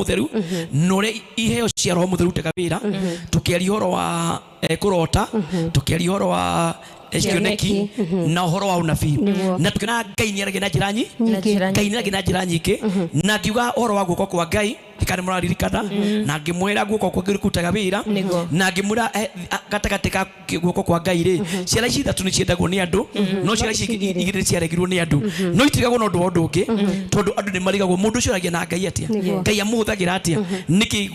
Mũtheru na ũrĩa iheo cia Roho Mũtheru irutaga wĩra. Tũkĩaria ũhoro wa kũrota, tũkĩaria ũhoro wa kĩoneki na ũhoro wa ũnabii. Na tũkĩona Ngai nĩ aragia na njĩra nyingĩ. Ngai nĩ aragia na njĩra nyingĩ, na ngiuga ũhoro wa guoko kwa Ngai kana mũraririkana, na ngĩmwĩra guoko kwa Ngai kũrutaga wĩra. Na ngĩmwĩra gatagatĩ ka guoko kwa Ngai rĩ, ciara ici ithatũ nĩ ciendagwo nĩ andũ, no ciara ici igĩrĩ. Igĩrĩ nĩ ciaregirwo nĩ andũ, no itirigagwo na ũndũ wa ũndũ ũngĩ, tondũ andũ nĩ marigagwo mũndũ ũcio aragia na Ngai atĩa. Ngai amũhũthagĩra atĩa, nĩkĩ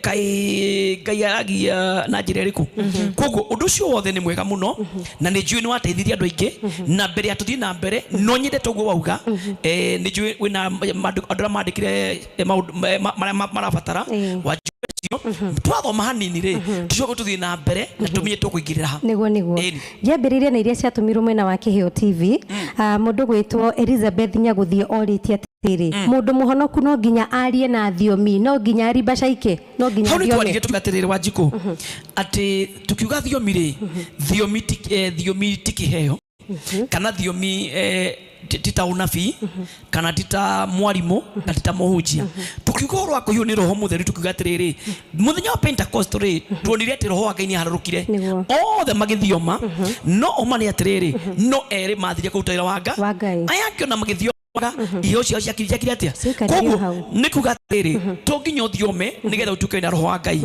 kaĩ Ngai aragia na njĩra ĩrĩkũ? Koguo ũndũ ũcio wothe nĩ mwega mũno na nĩ njũĩ nĩ wateithirie andũ aingĩ. Na mbere ya tũthiĩ na mbere, no nyende toguo wauga, nĩ njũĩ wĩna andũ arĩa mandĩkire maũndũ marĩa marabatara wanjũ ũcio twathoma hanini rĩ, tũcoke tũthiĩ na mbere na tũmenye tũkũingĩrĩra ha. Nĩguo. Ĩni. Ngĩambĩrĩria na iria ciatũmirwo mwena wa Kĩheo TV, mũndũ gwĩtwo Elizabeth Nyagũthiĩ orĩtie atĩrĩrĩ, mũndũ mũhonoku no nginya arie na thiomi, no nginya aribacaike, no nginya Hau nĩ thiome? twaririe tukiuga atĩrĩrĩ, Wanjikũ, atĩ tukiuga thiomi rĩ, thiomi ti kĩheo kana thiomi ti ta ũnabii kana ti ta mwarimũ na ti ta mũhunjia. Tukiuga ũhoro wa kũiyũrwo nĩ Roho Mũtheru, tukiuga atĩrĩrĩ, mũthenya wa Pentecost rĩ, tuonire atĩ Roho wa Ngai nĩ aharũrũkire. Othe magĩthioma, no ũma nĩ atĩrĩrĩ, no erĩ mathire kũruta wĩra wa Wa Ngai. Aya angĩ ona magĩthiomaga, iheo ciao ciakire atĩa? Ciaikarire Koguo hau. nĩ kuga atĩrĩrĩ, to nginya ũthiome nĩgetha ũtuĩke wĩna Roho wa Ngai.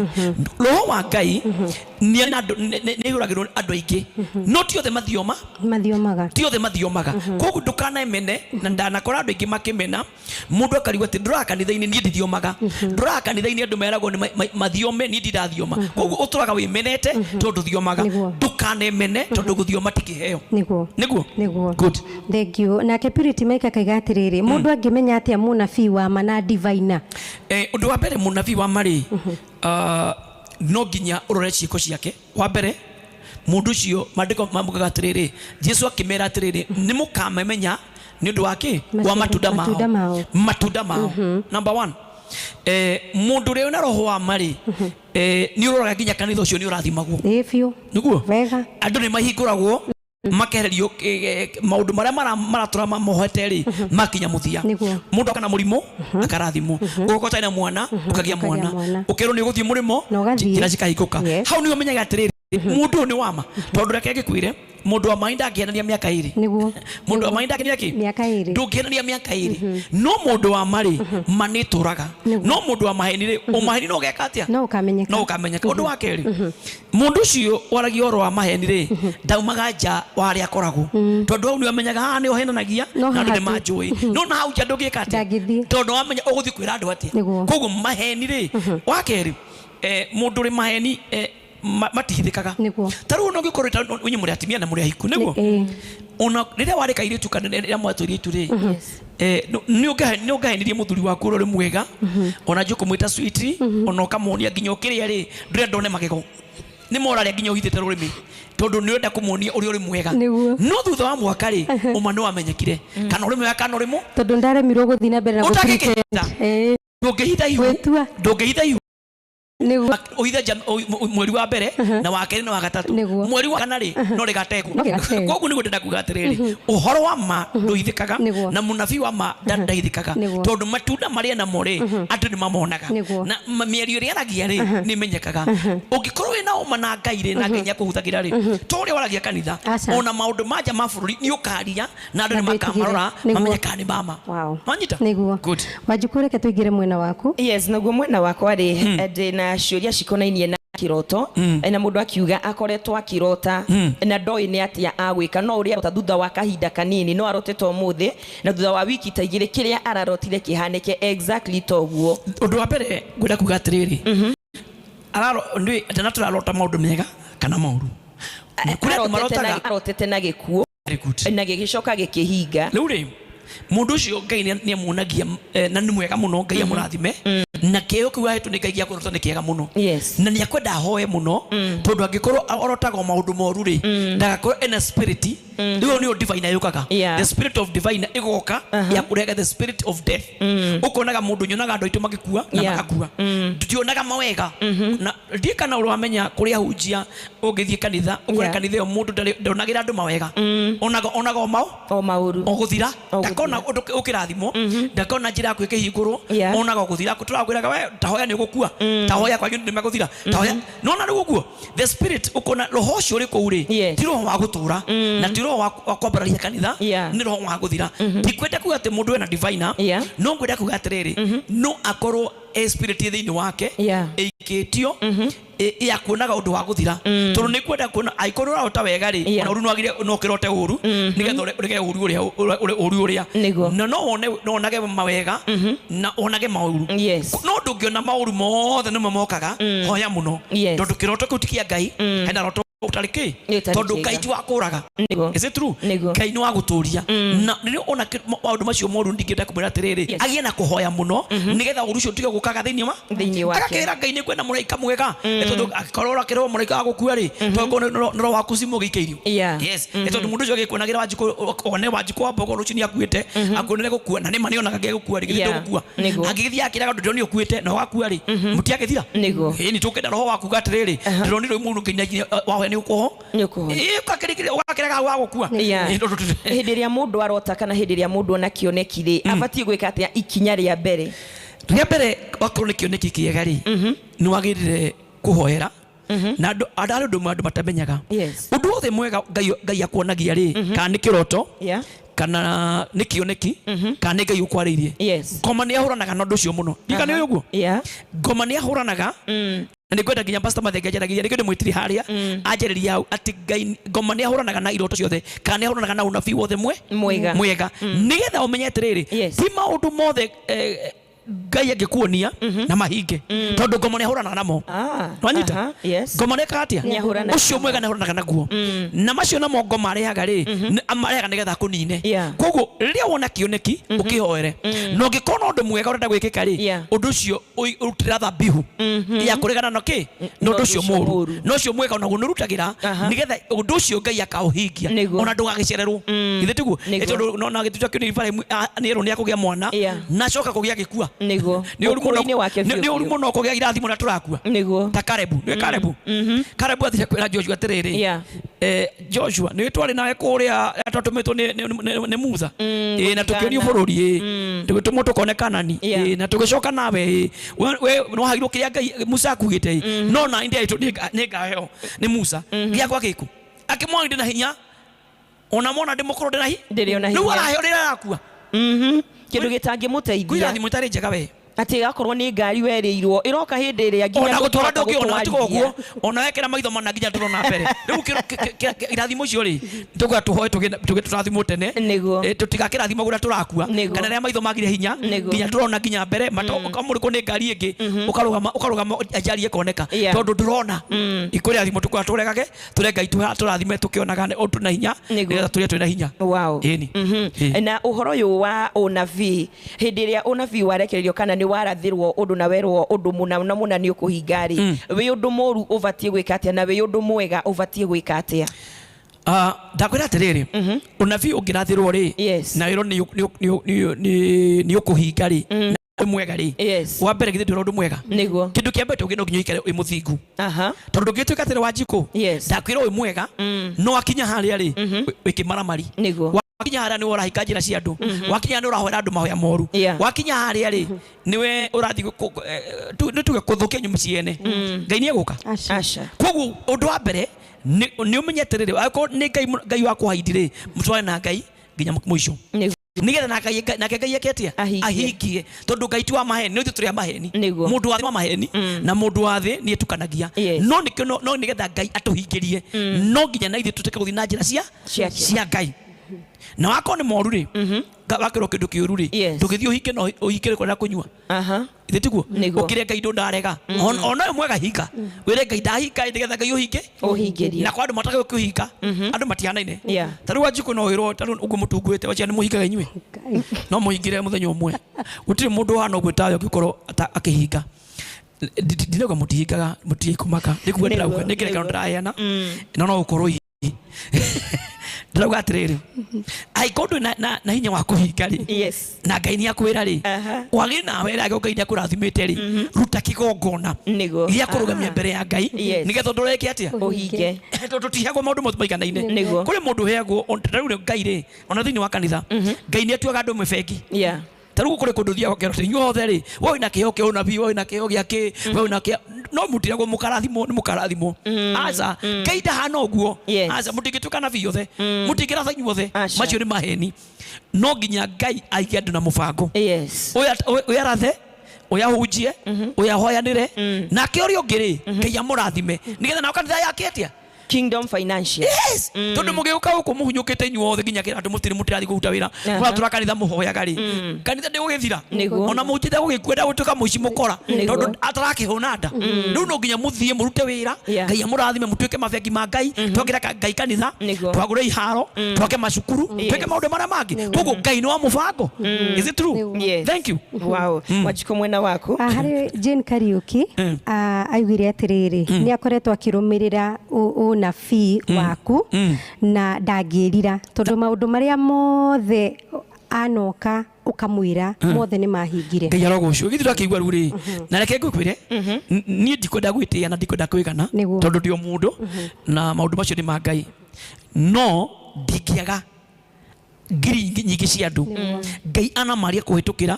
Roho wa Ngai nĩ na andũ nĩ aihũragĩrwo andũ aingĩ, no ti othe mathioma. Mathiomaga. Ti othe mathiomaga. Koguo ndũkanemene, na ndanakora andũ aingĩ makĩmena mũndũ akarigwo atĩ ndũraga kanitha-inĩ, niĩ ndithiomaga. Ndũraga kanitha-inĩ, andũ meragwo nĩ mathiome, niĩ ndirathioma. Koguo ũtũraga wĩmenete tondũ ndũthiomaga. Ndũkanemene tondũ gũthioma ti kĩheo. Nĩguo. Nĩguo. Good. Thank you. Nake Purity Mike akaiga atĩrĩrĩ, mũndũ angĩmenya atĩa mũnabii wa ma na diviner? Ũndũ wa mbere, mũnabii wa ma rĩ, no nginya ũrore ciĩko ciake. Wa mbere, mũndũ ũcio, maandĩko mamugaga atĩrĩrĩ, Jesu akĩmera atĩrĩrĩ, nĩ mũkamemenya nĩ ũndũ wa kĩ? Wa matunda mao. Matunda mao. Matunda mao. Number one, mũndũ ũrĩa wĩna roho wa ma rĩ, nĩ ũroraga nginya kanitha ũcio nĩ ũrathimagwo. Ĩĩ biũ. Nĩguo. Wega. Andũ nĩ mahingũragwo, makehererio maũndũ marĩa maratũra mamohete rĩ, makinya mũthia. Mũndũ akana mũrimũ akarathimwo, ũgoka ũtarĩ na mwana ũkagĩa ũkagĩa mwana, mwana. Ũkerwo nĩ ũgũthiĩ mũrĩmo, Na ũgathiĩ. Njĩra cikahingũka. Hau nĩho ũmenyaga atĩrĩrĩ, mũndũ ũyũ nĩ wama, tondũ reke ngĩkwĩre, mũndũ wa maĩ ndangĩenania mĩaka 2. Mũndũ wa maĩ ndangĩenania kĩ? Mĩaka 2. Ndũngĩenania mĩaka 2. No mũndũ wa ma rĩ, ma nĩ ĩtũraga. No mũndũ wa maheni rĩ, ũmaheni no ũgeka atĩa? No ũkamenyeka. No ũkamenyeka. Ũndũ wa kerĩ, mũndũ ũcio waragia ũhoro wa maheni rĩ, ndaumaga nja wa harĩa akoragwo, tondũ hau nĩ amenyaga haha nĩ ohenanagia No na andũ haha nĩ manjũĩ, no na hau nja ndũngĩka atĩa? Ndangĩthiĩ. Tondũ wamenya ũgũthiĩ kwĩra andũ atĩa? Koguo maheni rĩ, wa kerĩ, mũndũ ũrĩ maheni matihithĩkaga. Ta rĩu ona ũngĩkorwo inyuĩ mũrĩ atumia na mũrĩ ahiku, nĩguo? Ĩĩ. Ona rĩrĩa warĩ kairĩtu kana rĩrĩa mwatũire itu rĩ, nĩ ũngĩahenirie mũthuri waku ũrĩa ũrĩ mwega, ona njũ kũmwĩta sweet, ona ũkamuonia nginya ũkĩrĩa rĩ, ndũrenda one magego nĩ morarĩa nginya ũhithĩte rũrĩmĩ, tondũ nĩ ũrenda kũmuonia ũrĩa ũrĩ mwega. No thutha wa mwaka rĩ, ũma nĩ wamenyekire kana ũrĩ mwega kana ũrĩ mũ Tondũ ndaremirwo gũthiĩ na mbere na Ũtangĩkĩhitha. gũ-pretend. Ĩĩ. Ndũngĩhitha ihu. Gwĩtua. Ndũngĩhitha ihu. Ũhithe mweri wa mbere na wa kerĩ na wa gatatũ. Mweri wa kana rĩ, no rĩgategwo. No rĩgategwo. Koguo nĩguo ndĩrenda kuga atĩrĩrĩ, ũhoro wa ma ndũhithĩkaga, na mũnabii wa ma ndahithĩkaga, tondũ matunda marĩa namo rĩ, andũ nĩ mamonaga. Na mĩario ĩrĩa aragia rĩ, nĩ ĩmenyekaga. Ũngĩkorwo wĩna ũma na Ngai rĩ, na Ngai nĩakũhũthagĩra rĩ, to ũrĩa waragia kanitha, Aca. ona maũndũ ma nja ma bũrũri nĩ ũkaria na andũ Na nĩ ndwĩtigĩre. makamarora mamenye kana nĩ mama. Wanyita? Nĩguo. Good. Wanjikũ, reke tũingĩre mwena waku. Yes, naguo mwena wakwa rĩ, ndĩ na ciũria cikonainie na kĩroto, na mũndũ akiuga akoretwo akĩrota na ndoĩ nĩ atĩa agwĩka, no ũrĩa arota thutha wa kahinda kanini, no arotete ũmũthĩ na thutha wa wiki ta 2 kĩrĩa ararotire kĩhanĩke exactly ta ũguo. Ũndũ wa mbere ngwenda kuga atĩrĩrĩ, araro nĩ tena tũrarota maũndũ mega kana moru? Kũrĩ andũ marotaga. Arotete na gĩkuũ Very good. na gĩgĩcoka gĩkĩhinga. Rĩu rĩ, mũndũ ũcio Ngai nĩ amuonagia, na nĩ mwega mũno, Ngai amũrathime, na kĩheo kĩu ahetwo nĩ Ngai gĩa kũrota nĩ kĩega mũno. Na nĩ akwenda ahoe mũno, tondũ angĩkorwo arotaga o maũndũ moru rĩ, ndagakorwo ena spirit. Rĩu nĩyo divine yũkaga. The spirit of divine ĩgoka ya kũrehe the spirit of death. Ũkonaga mũndũ, nyonaga andũ aitũ magĩkua na magakua, tutionaga mawega. Na ndiĩ kana ũramenya kũrĩa hunjia ũngĩthiĩ kanitha ũkore kanitha ĩyo mũndũ ndonagĩra andũ mawega, onaga o mao o maũru. O gũthira. O Ndakona ũndũ ũkĩrathimwo, ndakona njĩra yaku ĩkĩhingũrwo. Onaga o gũthira. Tũrakwĩraga we tahoya nĩ ũgũkua, tahoya kwanyu nĩ megũthira, tahoya nona rĩu ũguo the spirit ũkona roho ũcio ũrĩ kũu rĩ, ti roho wa gũtũra na ti roho wa kwambararia kanitha, nĩ roho wa gũthira. Ndikwenda kuga atĩ mũndũ ena diviner, no ngwenda kuga atĩrĩrĩ, no akorwo e spirit thĩinĩ wake ĩikĩtio ya kuonaga ũndũ wa gũthira, tondũ nĩ kwenda kuona angĩkorwo ũrarota wega rĩ, ona ũru no agire no ũkĩrote ũru nĩgetha ũrege ũru ũrĩa ũru ũrĩa. Na no wone, no wonage mawega na wonage maũru. No ndũngĩona maũru mothe nĩmo mokaga, hoya mũno, tondũ kĩroto kĩu ti kĩa Ngai. Hena roto ũtarĩ kĩ, Gĩtarĩ tondũ kĩega. Ngai ti wa kũraga. Is it true? Nĩguo. Ngai nĩ wa gũtũria na rĩrĩa ona maũndũ macio moru, ndingĩenda kũmwĩra atĩrĩrĩ, agĩe na kũhoya mũno nĩgetha ũru ũcio ũtige gũkaga thĩinĩ wa Thĩinĩ wake. Agakĩra Ngai nĩ kwenda mũraika mwega. Nĩ tondũ angĩkorwo ũrakĩrwo mũraika wa gũkua rĩ, tondũ nĩ roho wa kuzimu ũgĩikĩirio. Yes, nĩ tondũ mũndũ ũcio agĩkuonagĩra Wanjikũ, one Wanjikũ wa Mbogo rũciũ nĩ akuĩte, akuonere gũkua na nĩma nĩonaga gĩgũkua rĩ, githĩ ndũgũkua? Angĩgĩthiĩ akĩraga andũ ndĩronire ũkuĩte na wakua rĩ, mũtiagĩthira. Ĩĩ, nĩ tũkenda roho waku atĩrĩrĩ, ndĩronire ũyũ mũndũ nginya wahoya nĩ ũkũho. Nĩ ũkũhona. Ĩĩ, ũgakĩrega wa gũkua. Ĩĩ, tondũ Hĩndĩ ĩrĩa mũndũ arota kana hĩndĩ ĩrĩa mũndũ ona kĩoneki rĩ, abatiĩ gwĩka atĩa ikinya rĩa mbere? Rĩa mbere, wakorwo nĩ kĩoneki kĩega rĩ, nĩ wagĩrĩire kũhoera na andũ arĩa ũndũ ũmwe andũ matamenyaga, ũndũ wothe mwega Ngai akuonagia rĩ, kana nĩ kĩroto, kana nĩ kĩoneki, kana nĩ Ngai ũkwarĩirie, ngoma nĩ ahũranaga na ũndũ ũcio mũno. Ndika nĩ ũguo? Ngoma nĩ ahũranaga, na nĩ ngwenda nginya Pastor Mathenge anjaragĩria, nĩkĩo ndĩmwĩtire harĩa anjarĩrie hau atĩ Ngai ngoma nĩ ahũranaga na iroto ciothe kana nĩ ahũranaga na ũnabii wothe mwe Mwega. Mwega, nĩgetha ũmenye atĩrĩrĩ, ti maũndũ mothe Ngai angĩkuonia na mahinge, tondũ ngoma nĩ ahũranaga namo. Nwanyita? Aha, yes. Ngoma nĩ ekaga atĩa? Nĩ ahũranaga. Ũcio mwega nĩ ahũranaga naguo, na macio namo ngoma arehaga rĩ, amarehaga nĩgetha akũnine. Koguo rĩrĩa wona kĩoneki, ũkĩhoere, na ũngĩkorwo na ũndũ mwega ũrenda gwĩkĩka rĩ, ũndũ ũcio ũrutĩra thabihu ya kũregana na kĩ, na ũndũ ũcio mũru. Mũru. Na ũcio mwega onaguo nĩ ũrutagĩra nĩgetha ũndũ ũcio Ngai akaũhingia, ona ndũgagĩcererwo. Githĩ tiguo? Nĩguo. Ĩ, tondũ nona gĩtuta kĩu nĩ Ibrahim nĩ erwo nĩ akũgĩa mwana na acoka kũgĩa agĩkua. Nĩ ũru mũno. Ũkũrũ-inĩ wake biũ Nĩ ũru biũ. mũno kũgĩa irathimo na tũrakua. Ta Karebu, nĩ Karebu. Karebu athire kwĩra Joshua atĩrĩrĩ, Joshua, nĩ twarĩ nawe kũrĩa twatũmĩtwo nĩ Musa, ĩ, na tũkĩonio Gũtigana. bũrũri, ĩ, tũgĩtũmwo tũkone Kanani, ĩ, na tũgĩcoka nawe, ĩ, we nĩwaheirwo kĩrĩa Ngai Musa akugĩte, ĩ, no na ndĩ nĩ ngaheo nĩ Musa gĩakwa gĩkũ akĩmwona ndĩ na hinya, ona mona ndĩ mũkũrũ ndĩ na hinya. Ndĩrĩ ona Rĩu hinya. araheo rĩrĩa arakua. Kĩndũ gĩtangĩmũteithia. Kwĩrathimo itarĩ njega we. Atĩ ĩgakorwo nĩ ngari werĩirwo ĩroka hĩndĩ ĩrĩa nginya Ona gũtwara ndũngĩhota ndũngĩona tiga gũtwarithia. ũguo, ona wekĩra maitho mana nginya ndũrona mbere. Rĩu irathimo icio rĩ, tũkwenda tũhoe tũgĩe tũrathimwo tene. Tũtigakĩrathimwo kũrĩa tũrakua, kana rĩrĩa maitho magire hinya nginya ndũrona nginya mbere, ũkamũrĩkwo nĩ ngari ĩngĩ, ũkarũgama ajali ĩkoneka, tondũ ndũrona. Ikũrathimo tũkwenda tũregage tũre Ngai tũrathime tũkĩonaga ũndũ na hinya, nĩgetha tũrĩe twĩna hinya. Ĩni. Ĩĩ. Na ũhoro ũyũ wa ũnabii, hĩndĩ ĩrĩa ũnabii warekererio kana nĩ warathĩrwo ũndũ na werwo ũndũ mũna na mũna nĩ ũkũhinga rĩ, wĩ ũndũ mũru ũbatiĩ gwĩka atĩa na wĩ ũndũ mwega ũbatiĩ gwĩka atĩa? Ndakwĩra atĩrĩrĩ, ũnabii ũngĩrathĩrwo rĩ, na wĩrwo nĩ ũkũhinga rĩ, na ũndũ mwega rĩ, wa mbere githĩ ndwĩra ũndũ mwega? Kĩndũ kĩa mbere tũngĩ no nginya ũikare wĩ mũthingu, tondũ ndũngĩtuĩka atĩrĩ Wanjikũ, ndakwĩra ũyũ mwega, no akinya harĩa rĩ, wĩkĩmaramari. Wakinya harĩa nĩwe ũrahika njĩra cia andũ, wakinya nĩ ũrahoera andũ mahoya moru, wakinya harĩa rĩ, nĩwe ũrathiĩ nĩ tuge kũthũkia nyũmba ciene, Ngai nĩ egũka? Aca. Aca. Koguo ũndũ wa mbere nĩ ũmenye atĩrĩrĩ, angĩkorwo nĩ Ngai wa kũhaindi rĩ, mũtwarane na Ngai nginya mũico, nĩgetha nake Ngai eke atĩa? Ahingie. Ahingie, tondũ Ngai ti wa maheni, nĩ ithuĩ tũrĩ a maheni. Mũndũ wa thĩ wa maheni na mũndũ wa thĩ nĩ etukanagia. No nĩkĩo no nĩgetha Ngai atũhingĩrie, no nginya na ithuĩ tũtuĩke gũthiĩ na njĩra Ciake. cia Ngai. Na wakorwo nĩ moru rĩ, wakĩrwo kĩndũ kĩũru rĩ, ndũgĩthiĩ ũhinge no ũhingĩre kũrĩa kũnyua. Ithe tiguo? Ũkĩre Ngai ndũndarega. Ona ũyũ mwega hinga, wĩre Ngai ndahinga nĩgetha Ngai ũhinge. Ũhingĩrie. Na kwa andũ matagĩ kũhinga, andũ matihanaine. Ta rĩu Wanjikũ no wĩrwo, ta rĩu ũguo mũtunguĩte wachia nĩ mũhingaga inyuĩ, no mũhingĩre mũthenya ũmwe, gũtirĩ mũndũ ũhana ũguo tawe ũngĩkorwo akĩhinga. Ndinauga mũtihingaga, mũtigĩkũmaka, nĩ kuga ndĩrauga nĩ ngerekano ndĩraheana, no no ũkorwo hihi. Ndĩrauga atĩrĩrĩ, angĩkorwo ndũrĩ na hinya wa kũhinga rĩ, Yes. na Ngai nĩ akwĩra rĩ, wagĩ nawe rĩ, angĩkorwo Ngai nĩ akũrathimĩte rĩ, ruta kĩgongona Nĩguo. gĩa kũrũgamia mbere ya Ngai, nĩgetha ũndũ ũreke atĩa? Ũhinge. Tondũ tũtiheagwo maũndũ mothe maiganaine. Nĩguo. Kũrĩ mũndũ ũheagwo ta rĩu Ngai rĩ, ona thĩinĩ wa kanitha Ngai nĩ atuaga andũ amwe bengi. Ta rĩu kũrĩ kũndũ thiaga ũkerwo atĩ inyuĩ othe rĩ, we wĩna kĩheo kĩa ũnabii, we wĩna kĩheo gĩa kĩ, we wĩna kĩa, no mũtiragwo mũkarathimwo nĩ mũkarathimwo. Aca, Ngai ndahana ũguo. Aca, mũtingĩtuĩka anabii othe, mũtingĩratha inyuĩ othe. Aca. Macio nĩ maheni. No nginya Ngai aige andũ na mũbango. Ũyũ arathe, ũyũ ahunjie, ũyũ ahoyanĩre, nake ũrĩa ũngĩ rĩ, Ngai amũrathime nĩgetha nao kanitha yake atĩa? Kingdom Financial. Yes. Tondũ mũgĩũka gũkũ mũhunyũkĩte inyuothe nginya kĩra andũ mũtirĩ mũtirathiĩ kũruta wĩra. Mũratũra kanitha mũhoyaga rĩ, kanitha ndĩgũgĩthira. Nĩguo. Ona mũhunjia ndegũgĩkua ndegũtuĩka mũici mũkora, tondũ atarakĩhũna nda. Rĩu no nginya mũthiĩ mũrute wĩra, Ngai amũrathime, mũtuĩke mabengi ma Ngai, twakĩre Ngai kanitha, twagũre iharo, twake macukuru, twĩke maũndũ marĩa mangĩ. Koguo Ngai nĩ wa mũbango. Is it true? Yes. Thank you. Wow. Wanjikũ, mwena waku. Harĩ Jane Kariuki, augire atĩrĩrĩ, nĩ akoretwo akĩrũmĩrĩra ũnabii waku na ndangĩrira, tondũ maũndũ marĩa mothe anoka ũkamwĩra mothe nĩ mahingire. Ngai arogocwo. Githĩ ndakĩigua rĩu rĩ, na reke ngwĩre, niĩ ndikwenda gwĩtĩĩa na ndikwenda kwĩgana, tondũ ndĩ o mũndũ na maũndũ macio nĩ ma Ngai, no ndingĩaga ngiri nyingĩ cia andũ Ngai anamaria kũhĩtũkĩra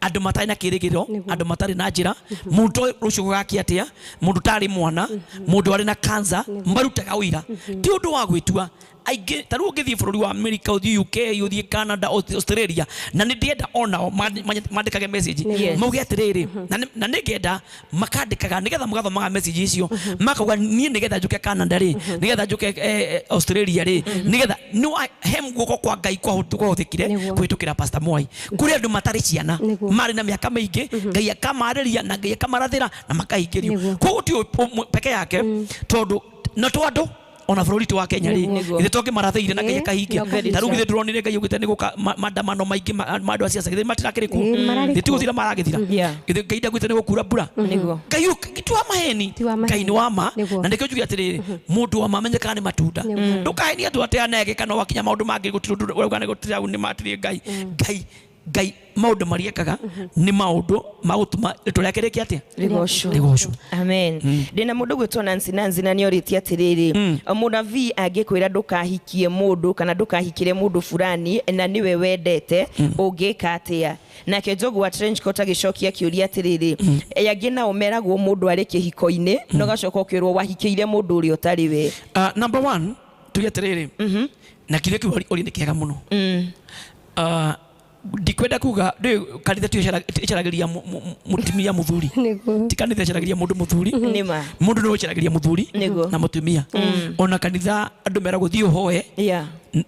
andũ matarĩ na kĩrĩgĩrĩro, andũ matarĩ na njĩra, mũndũ rũciũ gũgakia atĩa, mũndũ tarĩ mwana, mũndũ arĩ na cancer, marutaga ũira. Ti ũndũ wa gwĩtua. Aingĩ ta rĩu ũngĩthiĩ bũrũri wa America, ũthiĩ UK, ũthiĩ Canada, ũthiĩ Australia, na nĩ ndĩenda onao mandĩkage message, mauge atĩrĩrĩ, na nĩ ngenda makandĩkaga nĩgetha mũgathomaga message icio, makauga niĩ nĩgetha njũke Canada rĩ, nĩgetha njũke Australia rĩ, nĩgetha nĩ he guoko kwa Ngai kwahũthĩkire kũhĩtũkĩra Pastor Mwai. Kũrĩ andũ matarĩ ciana, marĩ na mĩaka mĩingĩ, Ngai akamarĩria na Ngai akamarathĩra na makahingĩrio. Koguo ti peke yake, tondũ na to andũ ona bũrũri witũ wa Kenya rĩ, ithe tũngĩmarathĩire na Ngai akahingia. Ta rĩu githĩ ndũronire Ngai augĩte nĩ gũka maandamano maingĩ ma andũ a siasa, githĩ matirakĩrĩ kuo? Githĩ ti gũthira maragĩthira? Githĩ Ngai ndaugĩte nĩ gũkura mbura? Ngai ti wa maheni, Ngai nĩ wa ma. Na nĩkĩo njuge atĩrĩrĩ, mũndũ wa ma amenyekaga nĩ matunda. Ndũkahenie andũ atĩ anege kana wakinya maũndũ mangĩ gũtirĩ ũndũ ũrauga nĩ gũtirĩ au nĩ matirĩ Ngai. Ngai Ngai maũndũ marĩa ekaga nĩ maũndũ ma gũtũma rĩtwa rĩake rĩke atĩa? Rĩgocwo. Rĩgocwo. Amen. Ndĩna mũndũ gwĩtwo Nancy Nancy na nĩorĩtie atĩrĩrĩ, mũnabii angĩkwĩra ndũkahikie mũndũ kana ndũkahikĩre mũndũ fulani na nĩwe wendete, ũngĩka atĩa? Nake Njogu wa Trenchcoat agĩcokia kĩũria atĩrĩrĩ, angĩ nao meragwo mũndũ arĩ kĩhiko-inĩ na ũgacoka ũkĩrwo wahikĩire mũndũ ũrĩa ũtarĩ we. Number one, tuge atĩrĩrĩ, na kĩrĩa kĩu ũria nĩ kĩega mũno. Ndikwenda kuga ndĩ kanitha ti ĩcaragĩria mũtumia mũthuri. Ti kanitha ĩcaragĩria mũndũ mũthuri. Nĩma. Mũndũ nĩwe ũcaragĩria mũthuri na mũtumia. Ona kanitha andũ meragwo thiĩ ũhoe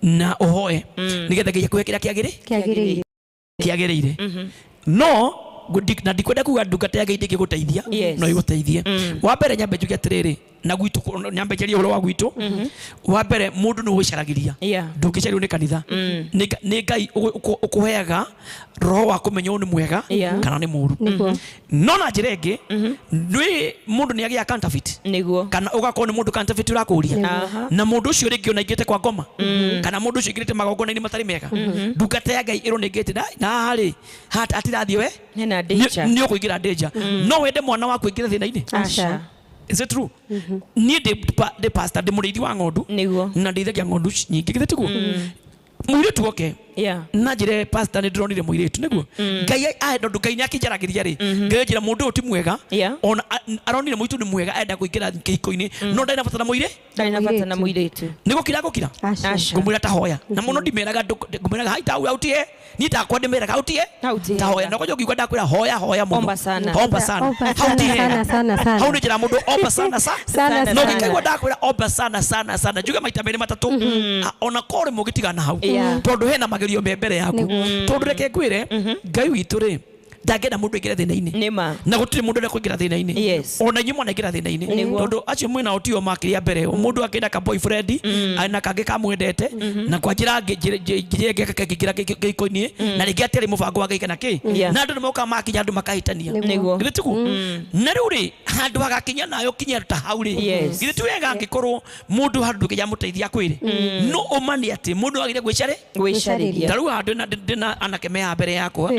na ũhoe nĩgetha Ngai akũhe kĩrĩa kĩagĩrĩire. Kĩagĩrĩire. No na ndikwenda kuga ndungata ya Ngai ndĩngĩgũteithia, no ĩgũteithie. Wa mbere nyambe njuge atĩrĩrĩ, na gwitũ nyambe njarie ũhoro wa gwitũ. Wa mbere mũndũ nĩwe ũcaragĩria. Ndũngĩcario nĩ kanitha. Nĩ Ngai ũkũheaga roho wa kũmenya ũyũ nĩ mwega kana nĩ mũũru. No na njĩra ĩngĩ, nĩ mũndũ nĩ agĩaga counterfeit. Kana ũgakorwo nĩ mũndũ counterfeit ũrakũria. Na mũndũ ũcio rĩngĩ ona aingĩte kwa ngoma. Kana mũndũ ũcio aingĩrĩte magongona-inĩ matarĩ mega. Ndungata ya Ngai ĩrwo nĩ ĩngĩte na haha rĩ, hatirathiĩ we? Hena danger. Nĩ ũkũingĩra danger. No wende mwana waku aingĩre thĩna-inĩ? Aca. Is it true? Niĩ ndĩ pastor, ndĩ mũrĩithi wa ng'ondu. Na ndĩithagia ng'ondu nyingĩ, githĩ tiguo? Mũirĩtu oke. Na njĩre pastor nĩ ndĩronire mũirĩtu, nĩguo? Ngai tondũ Ngai nĩ akĩnjaragĩria rĩ, Ngai anjĩra mũndũ ũyũ ti mwega. Ona aronire mũirĩtu nĩ mwega, enda kũingĩra kĩhiko-inĩ, no ndarĩ na bata na mũirĩ? Ndarĩ na bata na mũirĩtu. Nĩ gũkira ngũkira? Aca. Aca. Ngũmwĩra ta hoya. Na mũno ndimeraga ngũmwĩraga hai ta hau tie. Niĩ takwa ndĩmeraga hau tie. Hau ti Ta hoya. hega. Na kwanja ũngiuga ndakwĩra hoya, hoya mũno. Omba sana. Omba sana. Omba Hau sana, ti hega. sana, sana, sana. Hau nĩ njĩra mũndũ omba sana sa. Sana, No sana. ngĩkaigua ndakwĩra omba sana, sana, sana. Njuge maita merĩ matatũ. Ona korwo mũgĩtigana hau. Tondũ hena magerio me mbere yaku. Tondũ reke ngwĩre, Ngai witũ rĩ, Ndangĩenda mũndũ aingĩre thĩna-inĩ. Nĩma. Na gũtirĩ mũndũ ũrĩa kũingĩra thĩna-inĩ. Ona inyuĩ mwanaingĩra thĩna-inĩ. Tondũ acio mwĩnao tio makĩria mbere, mũndũ akĩenda ka boyfriend na kangĩ kamwendete na kwa njĩra njĩra ĩngĩ gakĩingĩra kĩhiko-inĩ na rĩngĩ atarĩ mũbango wa Ngai kana kĩ. Na andũ nĩ mokaga makinya andũ makahĩtania. Githĩ tiguo? Na rĩu rĩ, handũ hagakinya nayo kinya ta hau rĩ, githĩ ti wega angĩkorwo mũndũ handũ ndũngĩnya mũteithia kwĩrĩ, no ũma nĩ atĩ mũndũ agĩrĩire gwĩcarĩ. Gwĩcarĩria. Ta rĩu haha ndĩna anake me haha mbere yakwa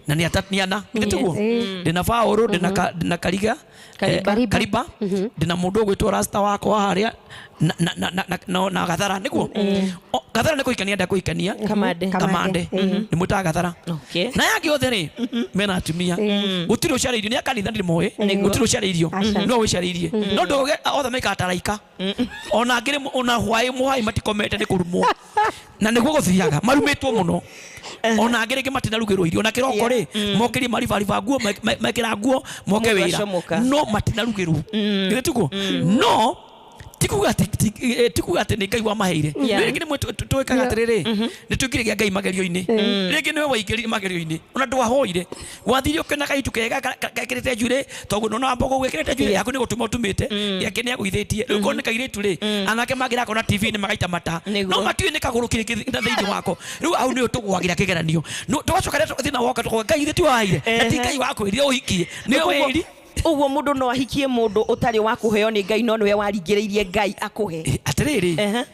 na nĩ atatũ, nĩ ana, githĩ tiguo? Yes. Ndĩna Paũlũ, ndĩna Kariga, Kariba. Kariba, ndĩna mũndũ ũgwĩtwo Rasta wakwa harĩa na Gathara nĩguo. Gathara nĩ kũhikania enda kũhikania. Kamande. Kamande. Nĩ mwĩtaga Gathara. Na yangĩ othe rĩ, mena atumia, gũtirĩ ũcarĩirio nĩ akanitha ndĩmoĩ, gũtirĩ ũcarĩirio. Aca. No wĩcarĩirie, no ndũge othe maikaraga ta araika, ona angĩ rĩmwe, ona hwaĩ mũhwaĩ matikomete nĩ kũrumwo na nĩguo gũthiaga marumĩtwo mũno, ona angĩ rĩngĩ matinarugĩrwo irio na kĩroko rĩ, mokĩrie maribariba nguo, mekĩra nguo moke Mũndũ wĩra. acomoka. No matinarugĩrwo, githĩ tiguo? No ti kuga atĩ nĩ Ngai wamaheire. Rĩngĩ nĩmwe twĩkaga atĩrĩrĩ, nĩ tũingĩragia Ngai magerio-inĩ. Rĩngĩ nĩwe waingĩrire magerio-inĩ ona ndwahoire, wathire ũkĩona kairĩtu kega gekĩrĩte njuĩrĩ, tondũ nona mbogo gwĩkĩrĩte njuĩrĩ yaku nĩ gũtuma ũtumĩte, yake nĩ agũithĩtie. Rĩu korwo nĩ kairĩtu rĩ, anake mangĩrakona TV-inĩ magaita mata. No matiũĩ nĩ kagũrũ kĩrĩ na thĩinĩ wako. Rĩu hau nĩho tũgwagĩra kĩgeranio. No tũgacoka rĩrĩa thĩna woka tũkoiga, Ngai githĩ ti waheire? Na ti Ngai wakwĩrire ũhikie, nĩwe wĩri. Ũguo mũndũ no ahikie mũndũ ũtarĩ wa kũheo nĩ Ngai, no nĩwe waringĩrĩirie Ngai akũhe? Atĩrĩrĩ,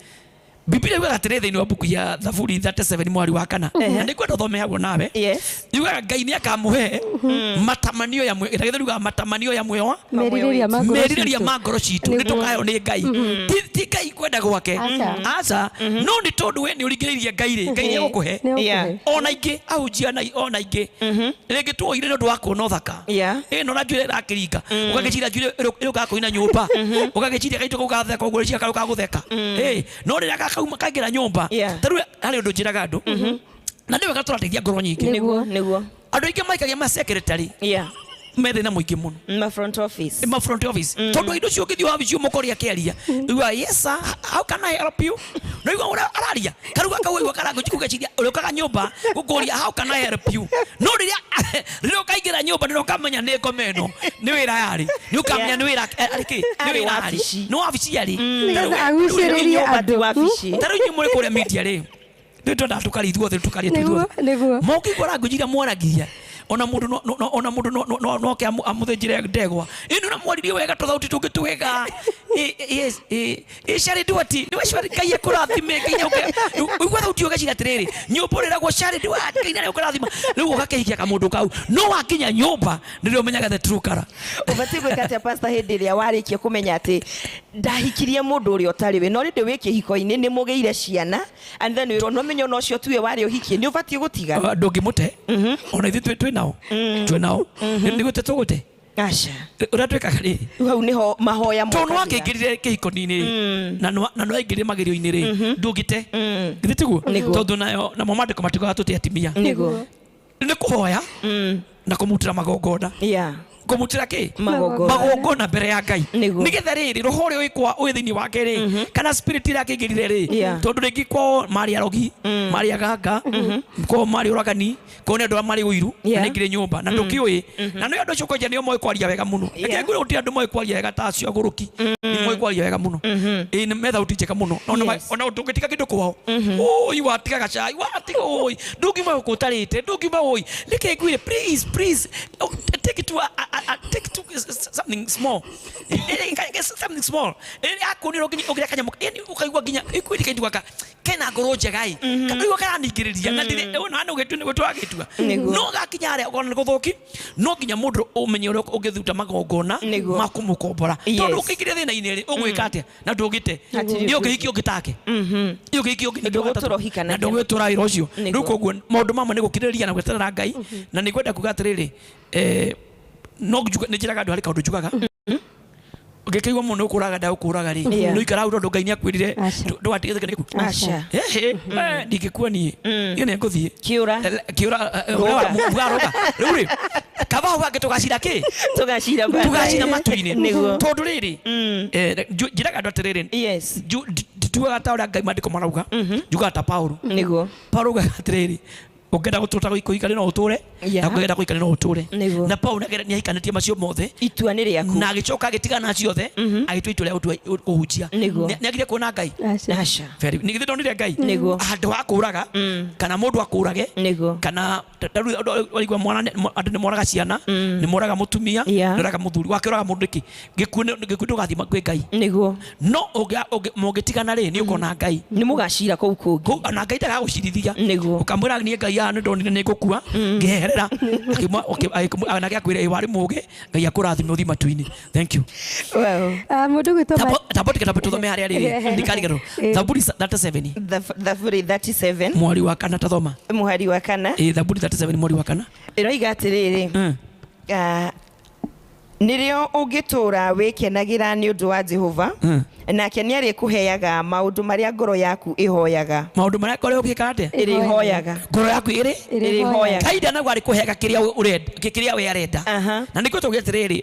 Biblia yugaga atĩrĩ thĩinĩ wa buku ya Thaburi 37 mwari wa kana, na nĩngwenda ũthome hau nawe. Yugaga Ngai nĩ akamũhe matamanio ya muoyo, na yugaga matamanio ya muoyo wa Merirĩria ma ngoro merirĩria citũ. ma ngoro citũ nĩ tũkaheo nĩ Ngai. Ti Ngai kwenda gwake. Aca. Aca, no nĩ tondũ we nĩ ũringĩrĩirie Ngai rĩ, Ngai nĩ egũkũhe. Nĩ ũkũhe. Ona ingĩ ahunjia na ona ingĩ rĩngĩ tuoire nĩ ũndũ wa kuona ũthaka. Ĩno na njuĩrĩ ĩrakĩringa, ũgagĩciria njuĩrĩ ĩrũkaga kũina nyũmba, ũgagĩciria kaitũ kau gatheka ũguo rĩciria karũkaga gũtheka. No rĩrĩa gakauma kaingĩra nyũmba, ta rĩu harĩ ũndũ njĩraga andũ, na nĩ wega tũrateithia ngoro nyingĩ. Nĩguo, nĩguo. Andũ aingĩ maikagia ma secretary me thĩna mũingĩ mũno. Ma front office. Ma front office. Tondũ indo cio ũngĩthiĩ wabici ũmũkore akĩaria, uga, "Yes sir, how can I help you?" No igua ũrĩa araria karuga kau igua karango ũgeciria ũrĩũkaga nyũmba gũkũria, "How can I help you?" No rĩrĩa ũkaingĩra nyũmba nĩ ũkamenya nĩ ngoma ĩno nĩ wĩra yarĩ, nĩ ũkamenya nĩ wĩra arĩ kĩ, nĩ Arĩ wĩra arĩ. wabici. Nĩ wabici yarĩ. Nĩgetha agucĩrĩrie Nyũmba ti andũ. wabici. Ta rĩu inyuĩ mũrĩ kũrĩa media rĩ, rĩu twendaga tũkaria ithuothe, tũkaria tu ithuothe. Mokĩigua language iria mwaragia, ona mũndũ ona mũndũ no oke amũthĩnjĩre ndegwa ĩno na mwaririe wega tũthauti tũngĩ twega. Yes, Shari Duati, nĩwe Shari, Ngai akũrathime, Ngai nĩagũkĩ-, rĩu ũigua thauti ũgeciria atĩrĩrĩ, nyũmba ũrĩragwo Shari Duati, Ngai nĩarĩgũkũrathima. Rĩu ũgakĩhikia kamũndũ kau, no wakinya nyũmba nĩrĩo ũmenyaga the true color. Ũbatiĩ gwĩka atĩa, pastor, hĩndĩ ĩrĩa warĩkia kũmenya atĩ ndahikirie mũndũ ũrĩa ũtarĩ we, no rĩndĩ wĩ kĩhiko-inĩ nĩ mũgĩire ciana, and then wĩrwo no menye ona ũcio tiwe warĩ ũhikie, nĩ ũbatiĩ gũtiga? Ndũngĩmũte, ona ithuĩ twĩ nao, twĩ nao nĩ gũte tũgũte. Aca. Ũrĩa twĩkaga rĩ, Rĩu hau nĩho mahoya tondũ mokagĩra. nĩwakĩingĩrire kĩhiko-inĩ rĩ, na nĩwaingĩrire magerio-inĩ rĩ, ndũngĩte, githĩ tiguo? Nĩguo. Tondũ nayo namo maandĩko matiugaga tũte atimia. Nĩ kũhoya na kũmutĩra magongona. Kũmutĩra kĩ? Magongona. Magongona mbere ya Ngai. Nĩgetha rĩrĩ roho ũrĩa wĩ thĩinĩ wake rĩ, kana spirit ĩrĩa akĩingĩrire rĩ, tondũ rĩngĩ kwao marĩ arogi, marĩ aganga, kwao marĩ ũragani, kwao nĩ andũ arĩa marĩ ũiru, na nĩaingĩrire nyũmba na ndũkĩũĩ, na nĩ andũ acio kwanja nĩo moĩ kwaria wega mũno. Reke ngwĩre gũtirĩ andũ moĩ kwaria wega ta acio agũrũki, nĩ moĩ kwaria wega mũno. Ĩĩ, nĩ me thauti njega mũno. Na ona ndũngĩtiga kĩndũ kwao, ũi watiga gacai, watiga ũi ndũngiuma gũkũ ũtarĩte, ndũngiuma ũi. Reke ngwĩre, please, please, oh, take it to a, take it to something small. Something small. Akuonire ũngĩrĩa kanyamũ, yani ũkaigua nginya ĩkwĩrĩ kaindu gaka kena ngoro njega ĩ, kaigua karaningĩrĩria na ndire na nĩ ũgĩtua nĩ gũtua agĩtua. No gakinya harĩa ũkona nĩ gũthũki, no nginya mũndũ ũmenye ũrĩa ũngĩthuta magongona ma kũmũkombora. Tondũ ũkĩingĩria thĩna-inĩ rĩ, ũgwĩka atĩa na ndũngĩte? Hatirĩ Ĩ ũngĩhikia ũngĩtake, ĩ ũngĩhikia ũngĩ Ndũgũtũra ũhikanagia. Na ndũgũtũra wĩra ũcio. Rĩu koguo maũndũ mamwe nĩ gũkirĩrĩria na gweterera Ngai, na nĩ ngwenda kuga atĩrĩrĩ, no njuge, nĩ njĩraga andũ harĩ kaũndũ njugaga, ũngĩkĩigua mũndũ ũkũraga ndagũkũraga rĩ, nĩ ũikara hau tondũ Ngai nĩ akwĩrire Aca. ndũgatige gĩkĩ gĩkuũ. Aca. Ndingĩkua niĩ. Niĩ nĩ ngũthiĩ. Kĩũra. Kĩũra, Rũga. mũgarũga. Rĩu rĩ, kaba hau hangĩ tũgacira kĩ? Tũgacira baadaye. Tũgacira matu-inĩ. Nĩguo. Tondũ rĩrĩ, njĩraga andũ atĩrĩrĩ, ndituaga ta ũrĩa Ngai maandĩko marauga, njugaga ta Paulo. Paulo augaga atĩrĩrĩ, Ũngĩenda gũtũra kũhikania no ũtũre, na ũngĩenda kũhikania no ũtũre. Na Paul nĩ ahikanĩtie macio mothe. Itua nĩ rĩaku. Na agĩcoka agĩtigana ciothe, agĩtua itua rĩa gũtua kũhunjia. Nĩ agire kuona Ngai? Aca. Very. Nĩ githĩ ndonire Ngai? Handũ ha kũraga kana mũndũ akũrage, kana warigua mwana, andũ nĩ moraga ciana, nĩ moraga mũtumia, nĩ moraga mũthuri wake, ũraga mũndũ nĩkĩ? Gĩkuũ gĩkuũ ndũgathiĩ kwĩ Ngai. Nĩguo. No mũngĩtigana rĩ, nĩ ũkona Ngai. Nĩ mũgacira kũu kũngĩ. Na Ngai ndagagũcirithia. Nĩguo. Ũkamwĩra niĩ Ngai aya nĩ ndonire nĩ ngũkua, ngĩeherera. Nake akwĩra ĩ warĩ mũũgĩ, Ngai akũrathime ũthiĩ matu-inĩ. Thank you. Wow. Mũndũ gwĩtwo Tabo tike tũthome harĩa rĩrĩ ndikariganĩrwo. Thaburi 37. Thaburi 37. Mweri wa kana tathoma. Mũhari wa kana. Thaburi 37 mweri wa kana. Ĩroiga atĩrĩrĩ. Nĩrĩo ũngĩtũũra wĩkenagĩra nĩ ũndũ wa Jehova, nake nĩarĩkũheaga maũndũ marĩa ngoro yaku ĩhoyaga. Maũndũ marĩa ngoro yaku ĩkaga atĩa? Ĩrĩhoyaga. Ngoro yaku ĩrĩ? Ĩrĩhoyaga. Ngai ndanauga arĩkũheaga kĩrĩa ũrenda, kĩrĩa we arenda. Na nĩkĩo tũgĩte atĩrĩrĩ,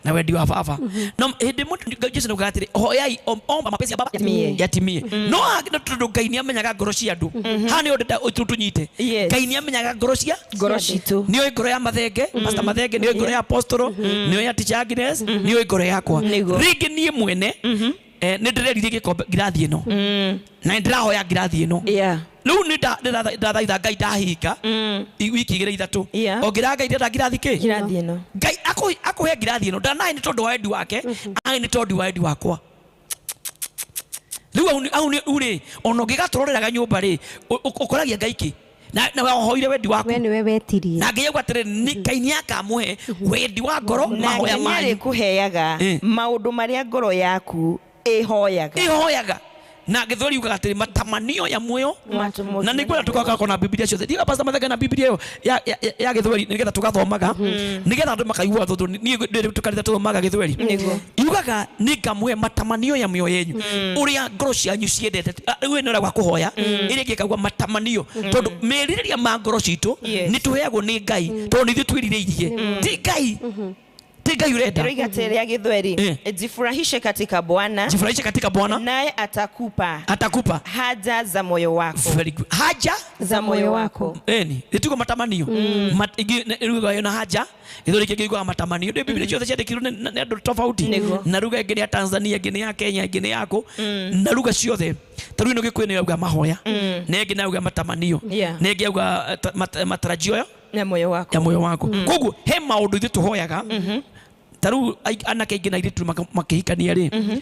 na wendi wa baba. No hĩndĩ ĩmwe Jesu nĩaugaga atĩrĩ, hoyai omba mapenzi ya baba yatimie. No tondũ Ngai nĩamenyaga ngoro cia andũ. Haha nĩho ndĩrenda tũnyite. Ngai nĩamenyaga ngoro cia ngoro citũ. Nĩoĩ ngoro ya Mathenge, Pastor Mathenge, nĩoĩ ngoro ya Apostolo, nĩoĩ ya Teacher Agnes, nĩoĩ ngoro yakwa. Rĩngĩ niĩ mwene, nĩ ndĩreririe gĩkombe ngirathi ĩno. Na nĩ ndĩrahoya ngirathi ĩno. Rĩu nĩ ndathaitha Ngai ndahinga wiki igĩrĩ ithatũ. Ongĩra Ngai ndĩrenda ngirathi kĩ? Ngirathi ĩno. Ngai akũhe ngirathi ĩno. Ndanaĩ nĩ tondũ wa wendi wake, aĩ nĩ tondũ wa wendi wakwa. Rĩu hau nĩ rĩ, ona ũngĩgatũroreraga nyũmba rĩ, ũkoragia Ngai kĩ? Na wahoire wendi waku. We nĩwe wetirie. Na Ngai auga atĩrĩ, Ngai nĩakamũhe wendi wa ngoro, mahoya manyu. Na nĩarĩkũheaga maũndũ marĩa ngoro yaku ĩhoyaga. Ĩhoyaga. Na Gĩthweri yugaga atĩrĩ, matamanio ya muoyo. Na nĩngwenda tũgakorwo na Bibilia ciothe. Ndiga Pastor Mathenge na Bibilia ĩyo ya Gĩthweri nĩgetha tũgathomaga, nĩgetha andũ makaigua tondũ niĩ ndĩ tũkanitha tũthomaga Gĩthweri. Yugaga nĩngamũhe matamanio ya mĩoyo yenyu, ũrĩa ngoro cianyu ciendete. Rĩu ĩno ĩragwa kũhoya, ĩrĩa ĩngĩ ĩkaigua matamanio, tondũ merirĩria ma ngoro citũ nĩ tũheagwo nĩ Ngai, tondũ nĩ ithuĩ twĩrirĩirie. Ti Ngai. Ti Ngai urenda. Ĩroiga atĩrĩ ya Gĩthweri, jifurahishe katika Bwana. Jifurahishe katika Bwana. Naye atakupa. Atakupa. Haja za moyo wako. Very good. Haja za moyo wako. Eni, ituko matamanio. Ĩrugaga na haja, Gĩthweri kĩngĩ ĩrugaga matamanio. Ndĩ Biblia ciothe ciandĩkirwo nĩ andũ tofauti. Na ruga ĩngĩ nĩ ya Tanzania, ĩngĩ nĩ ya Kenya, ĩngĩ nĩ yaku. Na ruga ciothe. Ta rĩu ĩno Gĩkũyũ nĩ yauga mahoya. Na ĩngĩ nĩ yauga matamanio. Na ĩngĩ yauga matarajio ya moyo wako. Ya moyo wako. Koguo he maũndũ ithuĩ tũhoyaga. Ta rĩu anake aingĩ na airĩtu makĩhikania rĩ,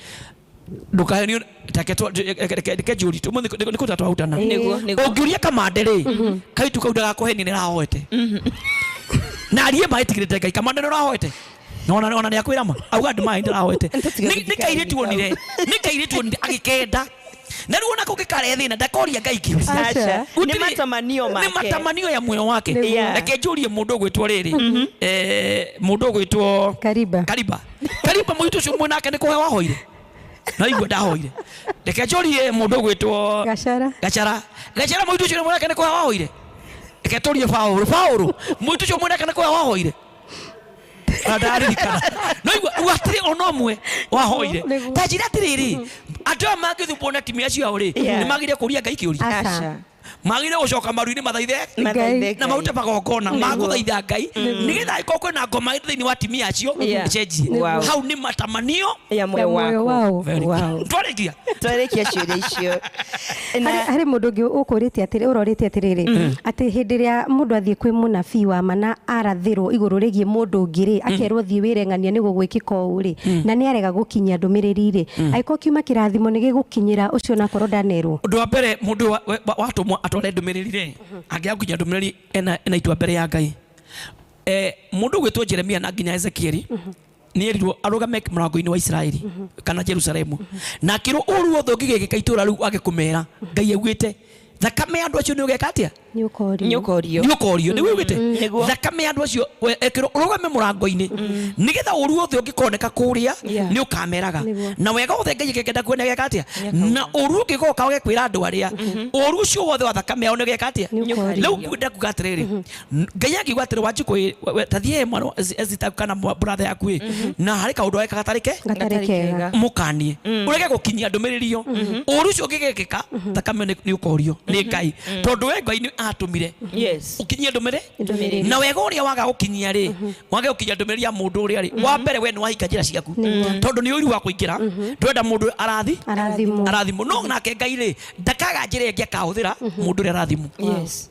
ndũkahenio, reke njũrie, ũmũthĩ nĩ kũruta twahutana. Ũngĩũria kamande rĩ, kaitu kau ndagakũhenie nĩ arahoete. Na arie maĩ tigĩrĩte Ngai, kamande nĩ ũrahoete. Na ona nĩ akwĩra ma, auga andũ maĩ ndĩrahoete. Nĩ kairĩtu onire, nĩ kairĩtu onire agĩkenda. Na rĩu ona kũngĩkarehe thĩna, ndakoria Ngai kĩũria. Aca. Nĩ matamanio make. Nĩ matamanio ya muoyo wake. Reke njũrie mũndũ ũgwĩtwo rĩrĩ. Mũndũ ũgwĩtwo Kariba. Kariba. Kariba mũirĩtu ũcio mwĩ nake nĩ kũhe wahoire? Na igua ndahoire. Reke njũrie mũndũ ũgwĩtwo Gachara. Gachara. Gachara mũirĩtu ũcio mwĩ nake nĩ kũhe wahoire? Reke tũrie Paũlũ. Paũlũ, mũirĩtu ũcio mwĩ nake nĩ kũhe wahoire? Na ndaririkana. No igua, uga atĩrĩ ona ũmwe wahoire. Ta njĩra atĩrĩrĩ, andũ aya mangĩthumbwo na atumia acio ao rĩ, nĩ magĩrĩire kũria Ngai kĩũria? Aca. Magĩrĩire gũcoka maru-inĩ mathaithe Mathaithe na marute magongona ma gũthaitha Ngai, nĩgetha angĩkorwo kwĩna ngoma thĩinĩ wa atumia acio, ĩcenjie. Hau nĩ matamanio Ya moyo Ya moyo wako. wao. Very good. Twarĩkia? Twarĩkia ciũria icio. Harĩ mũndũ ũngĩ ũkũrĩtie atĩrĩ, ũrorĩtie atĩrĩrĩ, atĩ hĩndĩ ĩrĩa mũndũ athiĩ kwĩ mũnabii wa ma na arathĩrwo igũrũ rĩgiĩ mũndũ ũngĩ rĩ, akerwo thiĩ wĩre ng'ania nĩguo gwĩkĩka ũũ rĩ, na nĩ arega gũkinyia ndũmĩrĩri rĩ, angĩkorwo kiuma kĩrathimo nĩ gĩgũkinyĩra ũcio onakorwo ndanerwo. Ũndũ wa mbere, mũndũ watũmwo atware ndũmĩrĩri rĩ, angĩaga gũkinyia ndũmĩrĩri ena itua mbere ya Ngai. Mũndũ ũgwĩtwo Jeremia na nginya Ezekieli, nĩ erirwo arũgame mũrango-inĩ wa Israeli kana Jerusalemu, na akĩrwo ũru wothe ũngĩgĩkĩka itũũra rĩu age kũmera, Ngai augĩte thakame ya andũ acio nĩ ũgeka atĩa? Nĩ ũkorio. Nĩ ũkorio. Nĩ ũkorio nĩ wĩwĩte. Nĩguo. Thakame ya andũ acio ĩkĩrwo ũrũgame mũrango-inĩ nĩgetha ũru wothe ũngĩkoneka kũrĩa nĩ ũkameraga. Nĩguo. Na wega wothe Ngai angĩkenda kuona geka atĩa, na ũru ũngĩgoka wage kwĩra andũ arĩa ũru ũcio wothe wa thakame yao nĩ geka atĩa. Nĩ ũkorio. Rĩu ngwenda kuga atĩrĩrĩ, Ngai angiuga atĩrĩ, Wanjikũ, tathiĩ mwana ezita kana brother yaku ĩ, na harĩ kaũndũ weka gatarĩ ke Gatarĩ kega. Mũkanie ũrege gũkinyia ndũmĩrĩri ĩyo, ũru ũcio ũngĩgekĩka, thakame nĩ ũkorio nĩ Ngai, tondũ we Ngai nĩ atũmire ũkinyie ndũmĩrĩ. Ndũmĩrĩri. Na wega ũrĩa waga gũkinyia rĩ, waga gũkinyia ndũmĩrĩri ya mũndũ ũrĩa rĩ, wa mbere we nĩ wahika njĩra ciaku, tondũ nĩ ũiru wa kũingĩra, ndwenda mũndũ arathi Arathimwo. Arathimwo, no nake Ngai rĩ, ndakaga njĩra ĩngĩ akahũthĩra mũndũ ũrĩa arathimwo.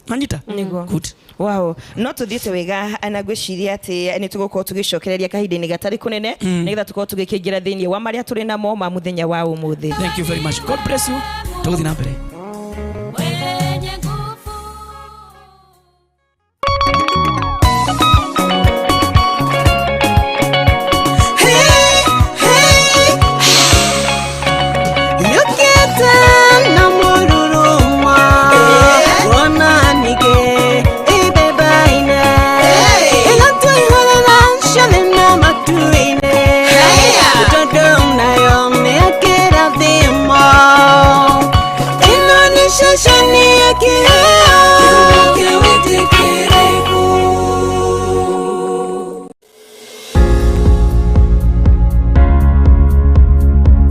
Nanyita? Nĩguo. Good. Wow, no tuthiĩte wega na ngwĩciria atĩ nĩ tũgũkorwo tũgĩcokereria kahinda-inĩ gatarĩ kũnene nĩgetha tũkorwo tũgĩkĩingĩra thĩinĩ wa marĩa tũrĩ namo ma mũthenya wa ũmũthĩ. Thank you very much. God bless you. Tũgũthiĩ na mbere. Wenye nguvu. Yukite na mururuma Wonanike ibebaine Ilatuihorera shale na matuine Toto nayo meakirathimo Ino ni shashani ya kiheo Kiwitikireku.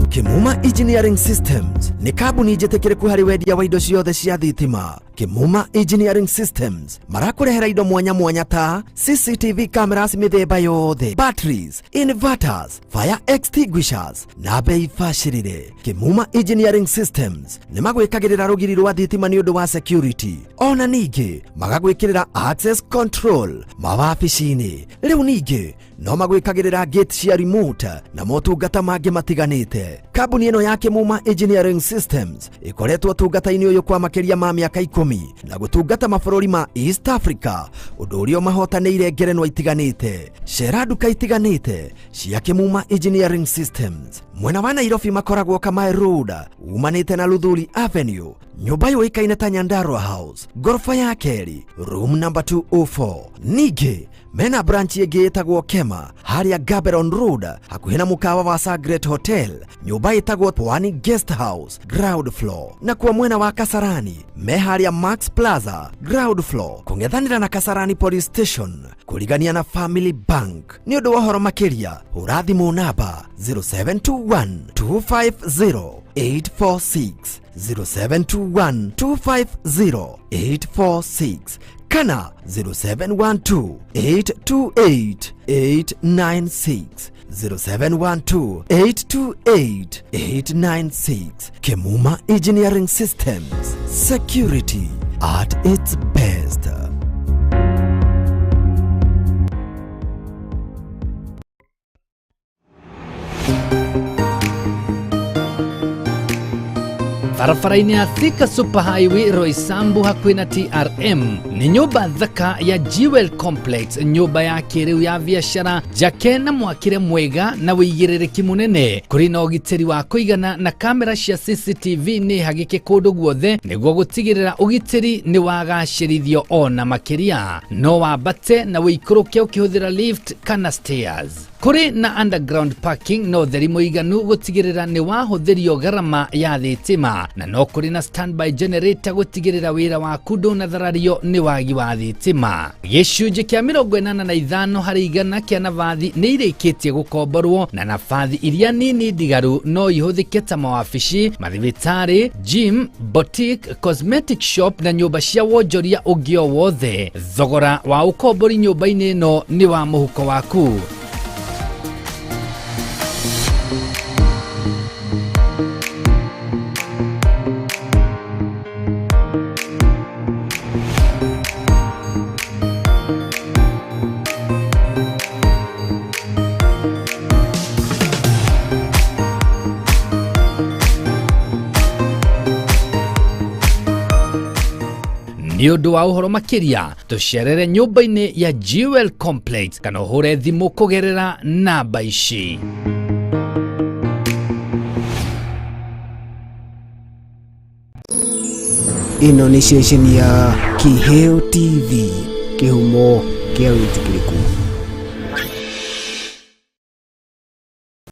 Kimuma Engineering Systems nĩ kambuni njĩtĩkĩrĩku harĩ wendia wa indo ciothe cia thitima. Kimuma Engineering Systems marakũrehera indo mwanya mwanya ta CCTV cameras mĩthemba yothe, batteries, inverters, fire extinguishers na bei bacĩrĩre. Kimuma Engineering Systems nĩ magwĩkagĩrĩra rũgiri rwa thitima nĩ ũndũ wa security, ona ningĩ magagwĩkĩrĩra access control mawabici-inĩ. Rĩu ningĩ no magwĩkagĩrĩra gate cia remote na motungata mangĩ matiganĩte. Kambuni ĩno ya Kimuma Engineering Systems ĩkoretwo ũtungata-inĩ ũyũ kwa makĩria ma mĩaka 10 na gũtungata mabũrũri ma East Africa, ũndũ ũrĩa ũmahotanĩire ngerenwa itiganĩte. Cera nduka itiganĩte cia Kimuma Engineering Systems. Mwena wa Nairobi makoragwo Kamae Road umanĩte na Luthuli Avenue, nyũmba yũĩkaine ta Nyandarua House, ngoroba ya kerĩ, room number 204. Ningĩ mena branch ĩngĩ ĩtagwo Kema harĩa Gaberon Road hakuhĩ na mũkawa wa Sagret Hotel, nyũmba ĩtagwo Pwani Guest House, ground floor. Na kwa mwena wa Kasarani me harĩa Max Plaza, ground floor, kũng'ethanĩra na Kasarani Police Station, kũrigania na Family Bank. Nĩ ũndũ wa ũhoro makĩria hũra thimũ namba 0721 250 846, 0721 250 846 kana 0712 828 896, 0712 828 896. Kimuma Engineering Systems, security at its best. Barabara-inĩ ya Thika Super Highway, Roysambu, hakuhĩ na TRM nĩ nyũmba thaka ya Jewel Complex, nyũmba ya kĩrĩu ya biacara njake na mwakĩre mwega na wĩigĩrĩrĩki mũnene. Kũrĩ na ũgitĩri wa kũigana na kamera cia CCTV nĩ hagĩke kũndũ guothe nĩguo gũtigĩrĩra ũgitĩri nĩ wagacĩrithio ona makĩria. No wambate na wĩikũrũke ũkĩhũthĩra lift kana stairs. Kũrĩ na underground parking na ũtheri mũiganu gũtigĩrĩra nĩ wahũthĩrio garama ya thitima, na no kũrĩ na standby generator gũtigĩrĩra wĩra waku ndũnatharario nĩ wagi wa thitima. Gĩcunjĩ kĩa 85% kĩa nabathi nĩ irĩkĩtie gũkomborwo, na nabathi iria nini ndigaru no ihũthĩke ta mawabici, mathibitarĩ, gym, boutique, cosmetic shop na nyũmba cia wonjoria ũngĩ o wothe. Thogora wa ũkombori nyũmba-inĩ ĩno nĩ wa mũhuko waku. Nĩ ũndũ wa ũhoro makĩria tũcerere nyũmba-inĩ ya Jewel Complex kana ũhũre thimũ kũgerera namba ici. Ĩno nĩ ceceni ya Kĩheo TV, kĩhumo kĩa wĩtĩkĩrĩku.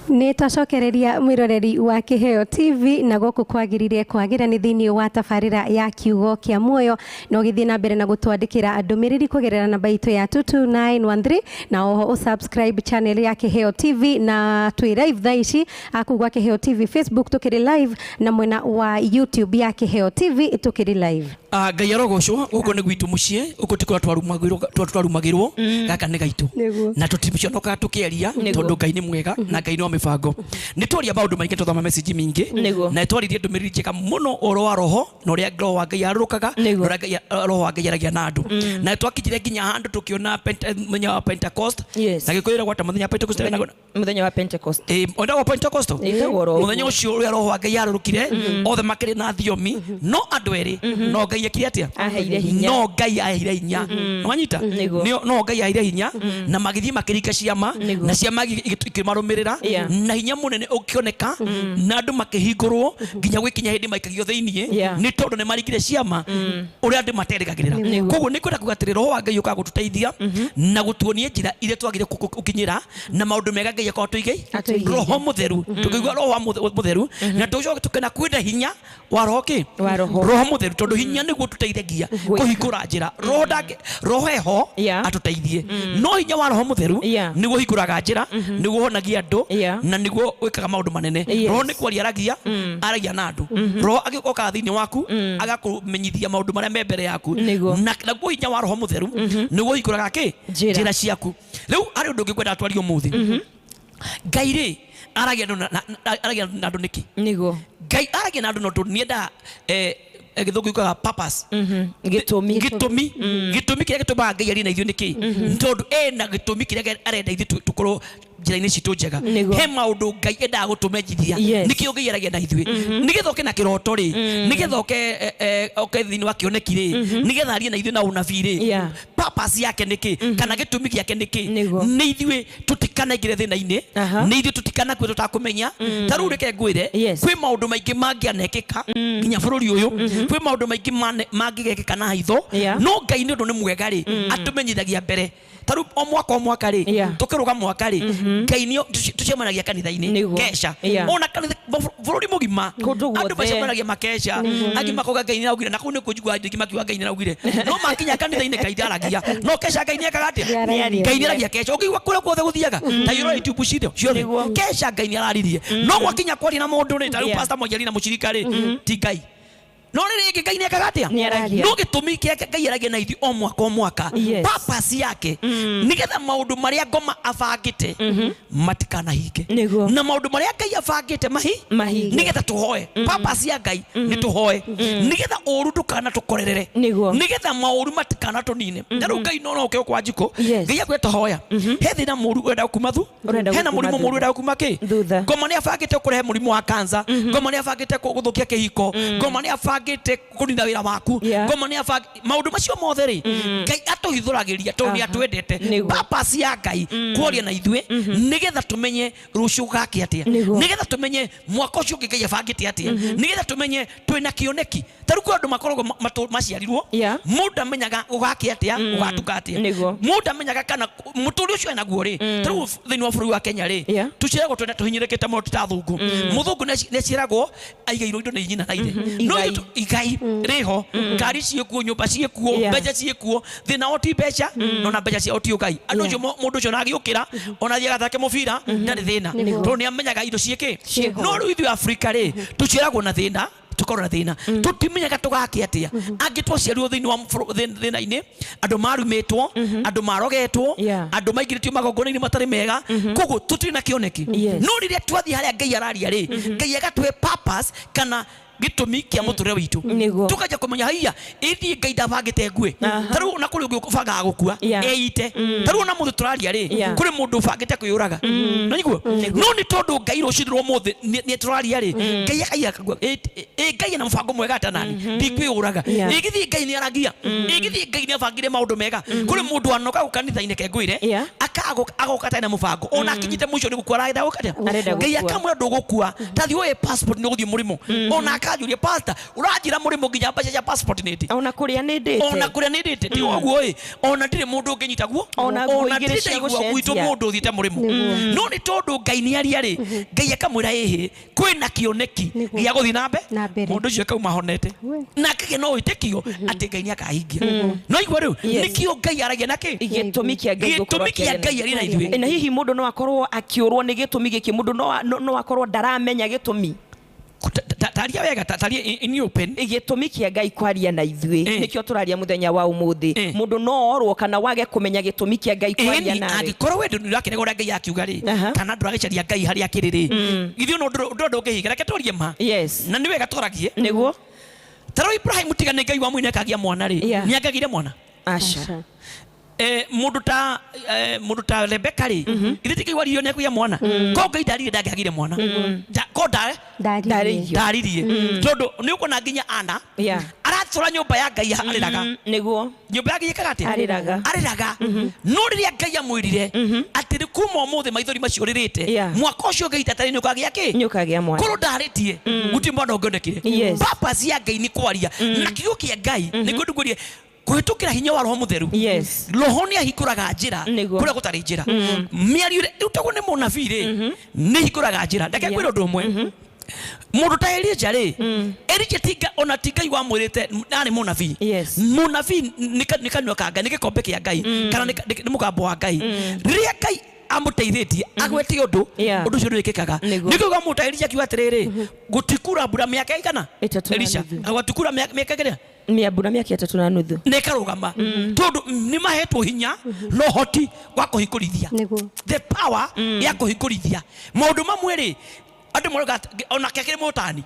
Nä twacokereria mwĩroreri wa Kĩheo TV, na gũkũ kwagĩrĩire kwagĩra nĩ thĩinĩ wa tabarĩra ya Kiugo kĩa Muoyo, na ũgĩthiĩ na mbere na gũtwandĩkĩra ndũmĩrĩri kũgerera namba itũ ya 22913, na oho ũsubscribe channel ya Kĩheo TV, na twĩ live thaa ici kũu gwa Kĩheo TV Facebook tũkĩrĩ live, na mwena wa YouTube ya Kĩheo TV tũkĩrĩ live. Ah, Ngai arogocwo. Gũkũ nĩ gwitũ mũciĩ, gũkũ ti kũrĩa twarumagĩrwo, gaka nĩ gaitũ. Na tũticonokaga tũkĩaria, tondũ Ngai nĩ mwega na Ngai no mĩbango. Nĩ twaria maũndũ maingĩ, twathoma message mingĩ, na twaririe ndũmĩrĩri njega mũno ũhoro wa roho na ũrĩa roho wa Ngai arũrũkaga, na ũrĩa roho wa Ngai aragia na andũ, na twakinyire nginya handũ tũkĩona mũthenya wa Pentecost. Na Gĩkũyũ ĩragwo atĩa mũthenya wa Pentecost? Mũthenya wa Pentecost. Wendagwo Pentecost. Ĩtagwo oro ũguo. Mũthenya ũcio ũrĩa roho wa Ngai arũrũkire, othe makĩrĩ na thiomi, no andũ erĩ no Ngai ekire atĩa? Aheire hinya. No Ngai aheire hinya. Wanyita? Nĩguo. No Ngai aheire hinya na magĩthiĩ makĩringa ciama, na ciama ikĩmarũmĩrĩra, na hinya mũnene ũkĩoneka, na andũ makĩhingũrwo nginya gwĩkinya hĩndĩ maikagio thĩiniĩ, nĩ tondũ nĩ maringire ciama ũrĩa andũ materĩgagĩrĩra. Koguo nĩ kwenda kuga atĩrĩ, roho wa Ngai ũkaga gũtũteithia na gũtuonia njĩra iria twagĩrĩire gũkinyĩra na maũndũ mega Ngai akorwo atũigĩire. Atũigĩire. Roho mũtheru, tũkĩigua roho wa mũtheru, na tũcoke tũkena kwĩna hinya wa roho kĩ? Wa roho. Roho mũtheru, tondũ hinya nĩguo tũteithagia kũhingũra njĩra. Roho ndangĩ, roho eho atũteithie, no hinya wa roho mũtheru nĩguo ũhingũraga njĩra, nĩguo ũhonagia andũ, na nĩguo wĩkaga maũndũ manene. Roho nĩ kwaria aragia, aragia na andũ. Roho agĩũkaga thĩinĩ waku agakũmenyithia maũndũ marĩa me mbere yaku. Na naguo hinya wa roho mũtheru nĩguo ũhingũraga kĩ? Njĩra. Njĩra ciaku. Rĩu harĩ ũndũ ũngĩ ngwenda twarie ũmũthĩ. Ngai rĩ, aragia andũ aragia na andũ nĩkĩ? Ngai aragia na andũ no tondũ nĩendaga, gĩthũngũ yugaga purpose. Gĩtũmi. Gĩtũmi kĩrĩa gĩtũmaga Ngai arie na ithuĩ nĩkĩ? Nĩ tondũ ena gĩtũmi kĩrĩa arenda ithuĩ tũkorwo njĩra-inĩ citũ njega. He maũndũ Ngai endaga gũtũmenyithia. Nĩkĩo Ngai aragia na ithuĩ, nĩgetha oke na kĩroto rĩ, nĩgetha oke oke thĩinĩ wa kĩoneki rĩ, nĩgetha arie na ithuĩ na ũnabii rĩ, purpose yake nĩkĩ kana gĩtũmi gĩake nĩkĩ? Nĩ ithuĩ tũtikanaingĩre thĩna-inĩ, nĩ ithuĩ tũtikanakue tũtakũmenya. Ta rĩu reke ngwĩre, kwĩ maũndũ maingĩ mangĩanekĩka nginya bũrũri ũyũ, kwĩ maũndũ maingĩ mangĩgekĩka na hitho, no Ngai nĩ ũndũ nĩ mwega rĩ, atũmenyithagia mbere. Ta rĩu o mwaka o mwaka rĩ, tũkĩrũga mwaka rĩ, Ngai nĩ tũcemanagia kanitha-inĩ keca. Ona kanitha bũrũri mũgima Kũndũ andũ guothe. macemanagia makeca, angĩ makoga Ngai nĩaraugire, na kũu nĩ kũnjigua andũ aingĩ makiuga Ngai nĩaraugire, no makinya kanitha-inĩ Ngai ndaragia. No keca Ngai nĩekaga atĩa? Nĩaragia. Ngai nĩaragia keca. Ũngĩigua kũrĩa guothe gũthiaga ta yũrora YouTube ciothe ciothe, keca Ngai nĩararirie, no gwakinya kwaria na mũndũ rĩ, ta rĩu pastor Mwanjari na mũcirika rĩ, ti Ngai. No rĩrĩ rĩngĩ Ngai nĩekaga atĩa? Nĩaragia. No gĩtũmi kĩa Ngai aragia na ithuĩ o mwaka o mwaka, purpose yake nĩgetha maũndũ marĩa ngoma abangĩte matikanahinge, na maũndũ marĩa Ngai abangĩte Mahinge. nĩgetha tũhoe. Purpose ya Ngai nĩ tũhoe nĩgetha ũru ndũkanatũkorerere, nĩgetha maũru matikanatũnine. Na rĩu Ngai no oke kwa njiko, Ngai akwĩre tũhoya he thĩna mũru ũrenda kuma thu Ũrenda hena gũkuma mũrimũ mũru thutha. ũrenda kuma kĩ? Thutha. Ngoma nĩ abangĩte kũrehe mũrimũ wa kansa, ngoma nĩ abangĩte gũthũkia kĩhiko, ngoma nĩ abangĩte kũnina wĩra waku, ngoma nĩ abangĩte maũndũ macio mothe rĩ, Ngai atũhithũragĩria tondũ nĩ atwendete. Purpose ya Ngai kwaria na ithuĩ nĩgetha tũmenye rũciũ gũgakĩa atĩa, nĩgetha tũmenye mwaka ũcio ũngĩ Ngai abangĩte atĩa, nĩgetha tũmenye twĩna kĩoneki. Ta rĩu kwĩ andũ makoragwo maciarirwo, mũndũ amenyaga gũgakĩa atĩa, gũgatuka atĩa. Mũndũ amenyaga kana mũtũrĩre ũcio enaguo rĩ. Ta rĩu thĩinĩ wa bũrũri wa Kenya rĩ, tũciaragwo twĩna tũhinyĩrĩkĩte mũno tũta athũngũ. Mũthũngũ nĩaciaragwo aigairwo indo nĩ nyina na ithe, no Igai. ithuĩ igai rĩho, ngari ciĩkuo, nyũmba ciĩkuo, mbeca ciĩkuo. Thĩna wao ti mbeca, no na mbeca ciao ti ũgai. Andũ acio mũndũ ũcio ona agĩũkĩra, ona athiĩ agathake mũbira ndarĩ thĩna, tondũ nĩ amenyaga indo ciĩkĩ. Ciĩho. No rĩu ithuĩ Afrika rĩ, tũciaragwo na thĩna, tũkorwo na thĩna, tũtimenyaga tũgake atĩa. Angĩ twaciarirwo thĩinĩ wa thĩna-inĩ, andũ marumĩtwo, andũ marogetwo, andũ maingĩrĩtio magongona-inĩ matarĩ mega, koguo tũtirĩ na kĩoneki. No rĩrĩa twathiĩ harĩa Ngai araria rĩ, Ngai agatũhe purpose kana gĩtũmi kĩa mũtũrĩre witũ. Tũkanjia kũmenya haiya ĩthiĩ Ngai ndabangĩte ngue. Ta rĩu ona kũrĩ ũngĩ ũbangaga gũkua eite. Ta rĩu ona mũthĩ tũraria rĩ, kũrĩ mũndũ ũbangĩte kwĩyũraga. Nĩguo? No nĩ tondũ Ngai rũcinĩ rwa ũmũthĩ nĩ tũraria rĩ, Ngai akaiya akauga, ĩ Ngai ena mũbango mwega ata nani ndikwĩyũraga. Ĩ githĩ Ngai nĩ aragia? Ĩ githĩ Ngai nĩ abangire maũndũ mega? Kũrĩ mũndũ anoka gũka kanitha-inĩ ke ngwĩre, agoka atarĩ na mũbango, ona akinyĩte mũico nĩ gũkua arenda gũka atĩa? Arenda Ngai gũkua. akamwĩra ndũgũkua, ta thiĩ woe passport nĩ ũgũthiĩ mũrĩmo. Ona Akanjũria, "Pastor, ũranjĩra mũrĩmo nginya mbeca cia passport nĩ ndĩ?" Ona kũrĩa nĩ ndĩte. Ona kũrĩa nĩ ndĩte, ti ũguo ĩ, ona ndirĩ mũndũ ũngĩnyita guo. Ona nguo Ona igĩrĩ ndirĩ cia ndaigua gũcenjia. gwitũ mũndũ ũthiĩte mũrĩmo. No nĩ tondũ Ngai nĩ aria rĩ, Ngai akamwĩra ĩhĩ kwĩna kĩoneki gĩa gũthiĩ na mbe Na mbere. Mũndũ ũcio akauma honete na akagĩa na wĩtĩkio atĩ Ngai nĩ akahingia. No igua rĩu nĩkĩo Ngai aragia na kĩ? Gĩtũmi kĩa Ngai gũkorwo Gĩtũmi kĩa akĩaria. Ngai arie na ithuĩ. Na hihi mũndũ no akorwo akĩũrwo nĩ gĩtũmi gĩkĩ, mũndũ no akorwo ndaramenya gĩtũmi? Taria wega, taria in open. Gĩtũmi kĩa Ngai kwaria na ithuĩ, nĩkĩo tũraria mũthenya wa ũmũthĩ. Mũndũ no orwo kana wage kũmenya gĩtũmi kĩa Ngai kwaria Ĩni, nawe. Angĩkorwo we ndũrakĩrega ũrĩa Ngai akiuga rĩ, kana ndũragĩcaria Ngai harĩa akĩrĩ rĩ, githĩ ono ndũ ndũngĩhinga? Reke tũrie ma. Yes. Na nĩ wega tũragie. Nĩguo. Ta rĩu Ibrahimu, tiga nĩ Ngai wa mwene akagĩa mwana rĩ, nĩ angĩagĩire mwana? Aca. Mũndũ ta Rebeka rĩ, ithe ti Ngai waririo nĩ ekũgĩa mwana? Ko Ngai ndaririe, ndangĩagire mwana. Ko Ndaririe. Ndaririe, tondũ nĩ ũkuona nginya Ana aratũra nyũmba ya Ngai arĩraga. Nĩguo. Nyũmba ya Ngai ĩkaga atĩa? Arĩraga. Arĩraga. No rĩrĩa Ngai amwĩrire atĩ rĩ kuma ũmũthĩ maithori macio ũrĩrĩte, mwaka ũcio Ngai tatarĩ nĩ ũkagĩa kĩ? Nĩ ũkagĩa mwana. Korwo ndarĩtie, gũtirĩ mwana ũngĩonekire. Purpose ya Ngai nĩ kwaria na kiugo kĩa Ngai nĩguo ndĩkwĩrie kũhĩtũkĩra hinya wa Roho Mũtheru. Roho nĩ ahingũraga njĩra kũrĩa gũtarĩ njĩra. Mĩario ĩrĩa ĩrutagwo nĩ mũnabii rĩ, nĩ hingũraga njĩra. Reke ngwĩre ũndũ ũmwe, mũndũ ta Elija rĩ, Elija tinga ona ti Ngai wamwĩrĩte, arĩ mũnabii. Mũnabii nĩ kanua ka Ngai, nĩ gĩkombe kĩa Ngai, kana nĩ mũgambo wa Ngai. Rĩrĩa Ngai amũteithĩtie agwete ũndũ, ũndũ ũcio ndwĩkĩkaga. Nĩkĩo uga mũndũ ta Elija akiuga atĩrĩrĩ, gũtikura mbura mĩaka igana. 3 na Elisha nuthu. Gũtikura mĩaka ĩgana. Mĩambura mĩaka 3 na nuthu. Na ĩkarũgama tondũ nĩ mahetwo hinya na ũhoti wa kũhingũrithia, the power ya kũhingũrithia maũndũ mamwe rĩ, andũ marauga onake akĩrĩ mũtani,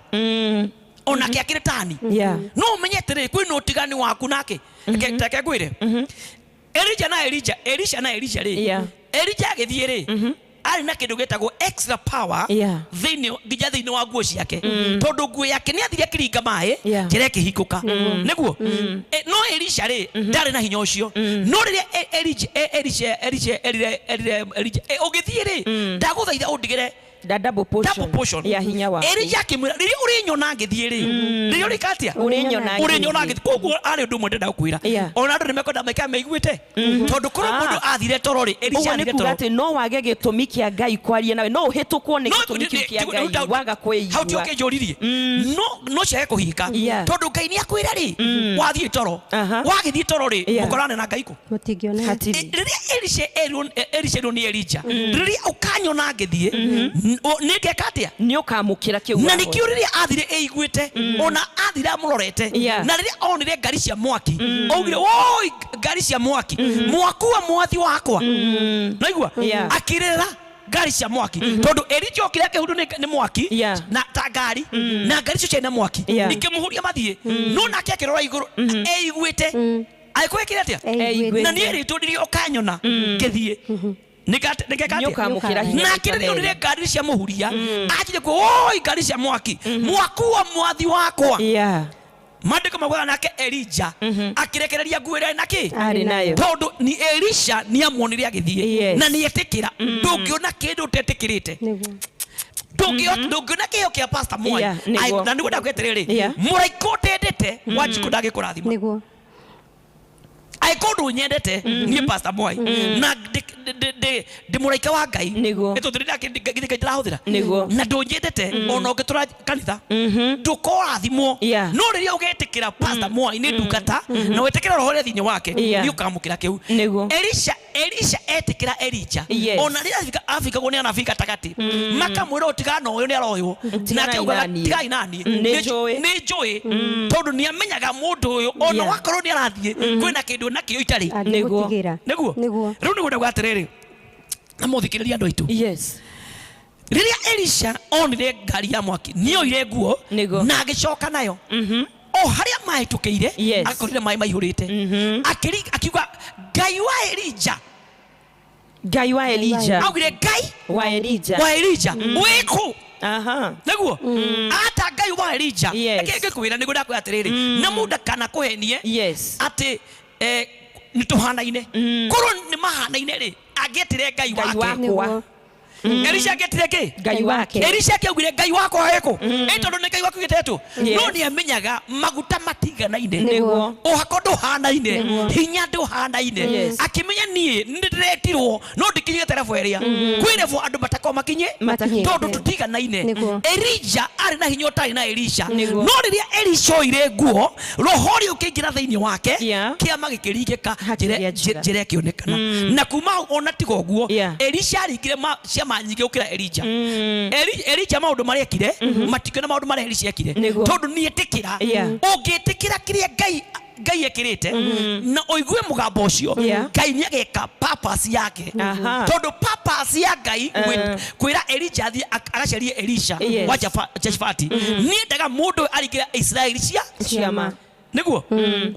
onake akĩrĩ tani. No ũmenye atĩrĩrĩ, kwĩna ũtigani waku nake. Reke ngwĩre, Elija na Elija, Elisha na Elisha rĩ, Elija agĩthiĩ rĩ, arĩ na kĩndũ gĩtagwo extra power thĩinĩ, nginya thĩinĩ wa nguo ciake, tondũ nguo yake nĩ athire akĩringa maĩ, njĩra ĩkĩhingũka. Nĩguo. No Elisha rĩ, ndarĩ na hinya ũcio. No rĩrĩa Elija Elisha Elisha erire Elija, "Ũgĩthiĩ rĩ, ndagũthaitha ũndigĩre Da double portion, double portion ya hinya waku." Elija akĩmwĩra, "Rĩrĩa ũrĩnyona ngĩthiĩ rĩ, rĩrĩa ũrĩka atĩa?" Ũrĩnyona. Ũrĩnyona ngĩthiĩ. Koguo arĩ ũndũ ũmwe ndĩrenda gũkwĩra, ona andũ nĩ mekwenda maikara meiguĩte, tondũ korwo mũndũ athire toro rĩ, Elisha Ũguo nĩ athire kuga toro. Atĩ no wage gĩtũmi kĩa Ngai kwaria nawe, no ũhĩtũkwo nĩ gĩtũmi kĩu kĩa Ngai waga Hau ti kwĩigua. ũkĩnjũririe, no ciage kũhinga, tondũ Ngai nĩ akwĩra rĩ, wathiĩ toro, wagĩthiĩ toro rĩ, mũkorane na Ngai kũ? Mũtingĩonana. Rĩrĩa Elisha erirwo nĩ Elija, "Rĩrĩa ũkanyona ngĩthiĩ, nĩ ngeka atĩa?" Nĩ ũkamũkĩra kĩu Na wahoya. nĩkĩo rĩrĩa athire ĩiguĩte, ona athire amũrorete, na rĩrĩa onire ngari cia mwaki, augire, "Woi, ngari cia mwaki, mwakua mwathi wakwa." Naigua akĩrĩra ngari cia mwaki, tondũ Elija okire akĩhurwo nĩ mwaki na ta ngari, na ngari icio ciarĩ na mwaki ikĩmũhuria mathiĩ, no nake akĩrora igũrũ eiguĩte. Agĩkorwo ekĩre atĩa? Eiguĩte. Na niĩ rĩtũ rĩrĩa ũkanyona ngĩthiĩ, nĩngeka Nĩ atĩa? ũkamũkĩra hinya Nake maita rĩrĩa onire merĩ. ngari cia mũhuria, anjire kuo, "Oi, ngari cia mwaki, mwakua mwathi wakwa." Maandĩko maugaga nake Elija akĩrekereria nguo ĩrĩa na kĩ? Arĩ nayo. Tondũ ni Elisha nĩ amuonire agĩthiĩ na nĩ etĩkĩra. Ndũngĩona kĩndũ ũtetĩkĩrĩte. Ndũngĩona kĩheo kĩa Pastor Mwai. Yeah, nĩguo. Na nĩguo ndakwĩra atĩrĩrĩ, mũraika ũtendete Wanjikũ ndangĩkũrathima. Nĩguo. Angĩkorwo ndũnyendete niĩ Pastor Mwai na ndĩ mũraika wa Ngai, Nĩguo. nĩ tondũ ndĩ ndĩrahũthĩra, Nĩguo. na ndũnyendete, ona ũngĩtũra kanitha ndũkorathimwo. No rĩrĩa ũgetĩkĩra Pastor Mwai nĩ ndungata na wetĩkĩra roho ũrĩa thĩinĩ wake, nĩ ũkamũkĩra kĩu. Nĩguo. Elisha etĩkĩra Elija, ona rĩrĩa afikagwo nĩ anabii gatagatĩ makamwĩra, "Ũtigana ũyũ nĩ aroywo," "Tiganai nake augaga, naniĩ. "Tigai naniĩ." Nĩ njũĩ. Nĩ njũĩ, tondũ nĩ amenyaga mũndũ ũyũ ona wakorwo nĩ arathiĩ, kwĩna kĩndũ nakĩo itarĩ. Angĩgũtigĩra. Nĩguo. Nĩguo. Rĩu nĩguo ndauga atĩrĩrĩ, na mũthikĩrĩria andũ aitũ, rĩrĩa Elisha onire ngari ya mwaki, nĩoire nguo na agĩcoka nayo o harĩa mahĩtũkĩire. Akorire maĩ maihũrĩte. Akiuga, "Ngai wa Elija." Ngai wa Elija. Augire, "Ngai wa Elija wa Elija wĩkũ?" Nĩguo ata Ngai wa Elija. Reke ngĩkwĩra, nĩguo ndakwĩra atĩrĩrĩ, na mũndũ kana kũhenie atĩ nĩ tũhanaine. Korwo nĩ mahanaine rĩ, angĩetire Ngai Ngai wake. wakwa. Elisha angĩetire kĩ? Ngai wake. Elisha akĩaugire Ngai wakwa ekũ? Ĩ tondũ nĩ Ngai waku gĩtetũ. Yes. No nĩ amenyaga maguta matiganaine. Nĩguo. Ũhako ndũhanaine, hinya ndũhanaine. Yes. Akĩmenya niĩ nĩ ndĩretirwo no ndikinyĩte level ĩrĩa. Kwĩ level andũ matakoragwo makinye Matakinyĩte. tondũ tũtiganaine. Nĩguo. Elija arĩ na hinya ũtarĩ na Elisha. Nĩguo. No rĩrĩa Elisha oire nguo, roho ũrĩa ũkĩingĩra thĩinĩ wake, Yeah. kĩama gĩkĩringĩka, Hakĩgĩa njĩra. njĩra ĩkĩonekana. Na kuma hau ona tiga ũguo, Yeah. Elisha aringire ciama nyingĩ gũkĩra Elija. Elija maũndũ marĩa ekire, matikĩona maũndũ marĩa Elisha ekire. Nĩguo. Tondũ nĩ etĩkĩra. Yeah. Ũngĩtĩkĩra kĩrĩa Ngai ekĩrĩte na ũigue mũgambo ũcio, Yeah. Ngai nĩ ageka purpose yake. Aha. Tondũ purpose ya Ngai kwĩra Elija athiĩ agacarie Elisha Yes. wa Jafati, nĩendaga mũndũ aringĩre Israeli cia Ciama. nĩguo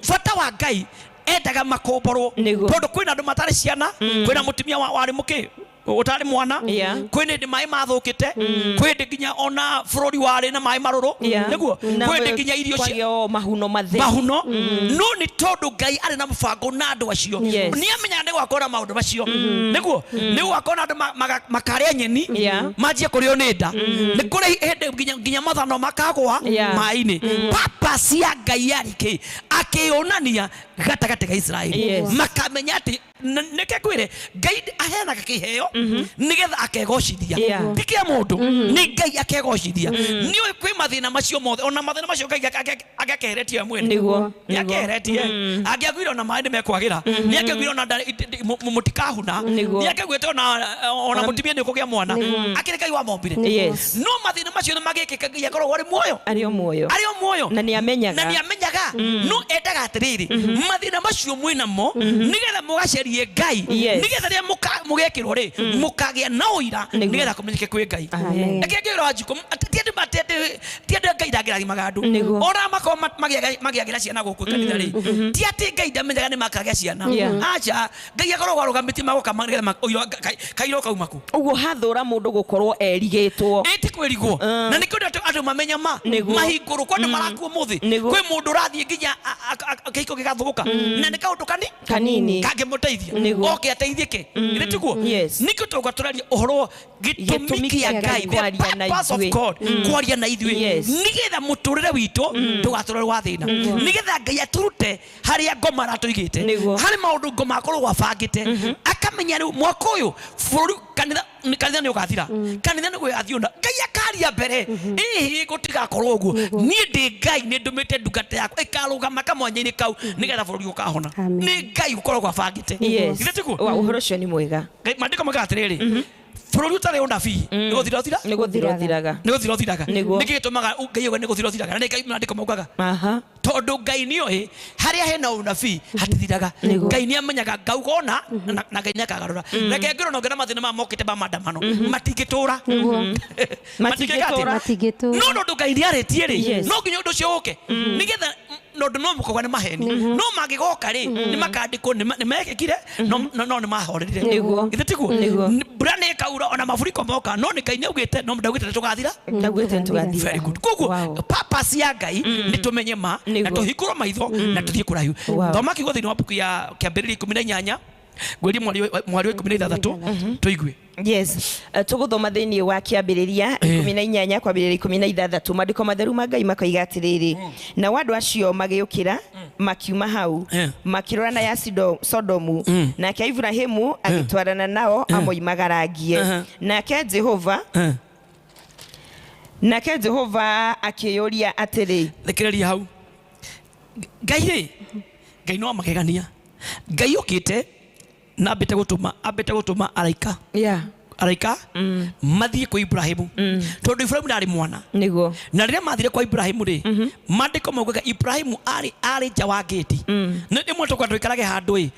bata wa Ngai endaga makomborwo. Nĩguo. Tondũ kwĩna andũ matarĩ ciana, kwĩna mũtumia warĩ mũkĩ ũtarĩ mwana, Yeah. kwĩ hĩndĩ maĩ mathũkĩte, kwĩ hĩndĩ nginya ona bũrũri warĩ na maĩ marũrũ. Yeah. Nĩguo Na kwĩ hĩndĩ nginya irio cia kwagĩa o mahuno matheri. Mahuno no nĩ tondũ Ngai arĩ na mũbango na andũ acio. Yes. Nĩ amenyaga nĩ gwakorwo na maũndũ macio, nĩguo nĩ gwakorwo na andũ makarĩa nyeni, Yeah. manjie kũrĩo nĩ nda, nĩ kũrĩ hĩndĩ nginya mathano makagwa Yeah. maĩ-inĩ. Papa cia Ngai yarĩ kĩ akĩonania gatagatĩ ga Israeli. Yes. Makamenya atĩ nĩke kwĩre Ngai aheanaga kĩheo nĩgetha akegocithia. Yeah. Ti kĩa mũndũ, nĩ Ngai akegocithia. Nĩũĩ kwĩ mathĩna macio mothe, ona mathĩna macio Ngai angĩakeheretie we mwene. Nĩguo. Nĩ akeheretie, angĩaguire ona maĩ nĩ mekwagĩra, nĩ angĩaguire ona mũtikahuna, Nĩguo. nĩ angĩaguĩte ona mũtumia nĩ ũkũgĩa mwana, akĩrĩ Ngai wamombire. Yes. No mathĩna macio nĩ magĩkĩka, Ngai akoragwo arĩ muoyo. Arĩ o muoyo. Arĩ o muoyo. Na nĩ amenyaga. Na nĩ amenyaga. No endaga atĩrĩrĩ, mathĩna macio mwĩ namo nĩgetha mũgacerie Ngai, Yes. nĩgetha rĩrĩa mũgekĩrwo rĩ, mũkagĩa na ũira, Nĩguo. nĩgetha kũmenyeke kwĩ Ngai. Amen. Reke ngĩrwo Wanjikũ, ti andũ Ngai ndangĩrathimaga andũ. Nĩguo. Ona makorwo magĩagĩra ciana gũkũ kanitha rĩ, ti atĩ Ngai ndamenyaga nĩ makagĩa ciana. Yeah. Aca, Ngai akoragwo arũgamĩtie magoka nĩgetha ũira kaira kauma kũ. Ũguo hathũra mũndũ gũkorwo erigĩtwo. Ĩ ti kwĩrigwo, na nĩkĩo andũ mamenya ma Nĩguo. mahingũrwo kwa andũ marakua mũthĩ. Nĩguo. Kwĩ mũndũ ũrathiĩ nginya kĩhiko gĩgathũka na nĩ kaũndũ Kanini. kangĩmũteithia. Nĩguo. Oke ateithĩke, githĩ tiguo? Yes. Nĩkĩo tũrauga tũraria ũhoro gĩtũmi Gĩtũmi kĩa kĩa Ngai, Ngai the kwaria na purpose of ithuĩ. God kwaria na ithuĩ, Yes. nĩgetha mũtũrĩre witũ ndũgatũrĩre wa thĩna, nĩgetha Ngai atũrute harĩa ngoma aratũigĩte. Nĩguo. Harĩ maũndũ ngoma akoragwo abangĩte, akamenya rĩu mwaka ũyũ bũrũri kanitha nĩ ũgathira, kanitha nĩ gũgathiĩ ũna. Ngai akaria mbere, ĩhĩ gũtigakorwo ũguo, niĩ ndĩ Ngai nĩ ndũmĩte ndungata yakwa ĩkarũgama kamwanya-inĩ kau nĩgetha bũrũri ũkahona. Amen. Nĩ Ngai ũkoragwo abangĩte. Yes. Githĩ tiguo? Wa, ũhoro ũcio nĩ mwega. Ngai- maandĩko moigaga atĩrĩrĩ, bũrũri ũtarĩ ũnabii nĩ gũthira ũthira. Nĩ gũthira ũthiraga. Nĩ gũthira ũthiraga. Nĩguo. Nĩkĩ gĩtũmaga Ngai auge nĩ gũthira ũthiraga? Na nĩ Ngai maandĩko maugaga, Aha. tondũ Ngai nĩoĩ harĩa hena ũnabii hatithiraga. Nĩguo. Ngai nĩ amenyaga ngauga ona na Ngai nĩ akagarũra. Reke ngĩrwo nonge na mathĩna maya mokĩte ma maandamano matingĩtũra. Matingĩka atĩa? Matingĩtũra. No tondũ Ngai nĩ arĩtie rĩ, Yes. no nginya ũndũ ũcio ũke nĩgetha nondũ no mũkauga nĩ maheni, no mangĩgoka rĩ, nĩ makandĩkwo nĩ mekĩkire, no nĩ mahorerire. Nĩguo. Githĩ tiguo? Nĩguo. Mbura nĩ ĩkaura ona maburiko moka, no nĩ Ngai nĩ augĩte, no ndaugĩte nĩ tũgathira. Ndaugĩte nĩ tũgathira. Very good. Koguo Wow. purpose ya Ngai nĩ tũmenye ma na Nĩguo. tũhingũrwo maitho na tũthiĩ kũraihu. Wow. Thoma kiugo thĩinĩ wa mbuku ya Kĩambĩrĩria 18, ngwĩrie mwari wa 16 tũigue. Yes. Tũgũthoma thĩinĩ wa Kĩambĩrĩria 18 kwambĩrĩria 16. Maandĩko matheru ma Ngai makoiga atĩrĩrĩ, nao andũ acio magĩũkĩra makiuma hau, makĩrora na ya Sodomu, nake Ibrahimu agĩtwarana nao amoimagarangie. Nake Jehova akĩyũria atĩrĩ. Thikĩrĩria hau. Ngai rĩ, Ngai no amagegania. Ngai okĩte na ambĩte gũtũma araika. Yeah. Araika mathiĩ kwĩ Ibrahimu, tondũ Ibrahimu ndarĩ mwana. Nĩguo. Na rĩrĩa mathire kwa Ibrahimu rĩ, maandĩko maugaga Ibrahimu arĩ nja wa ngĩti. Nĩ rĩmwe tũkwenda tũikarage handũ ĩ,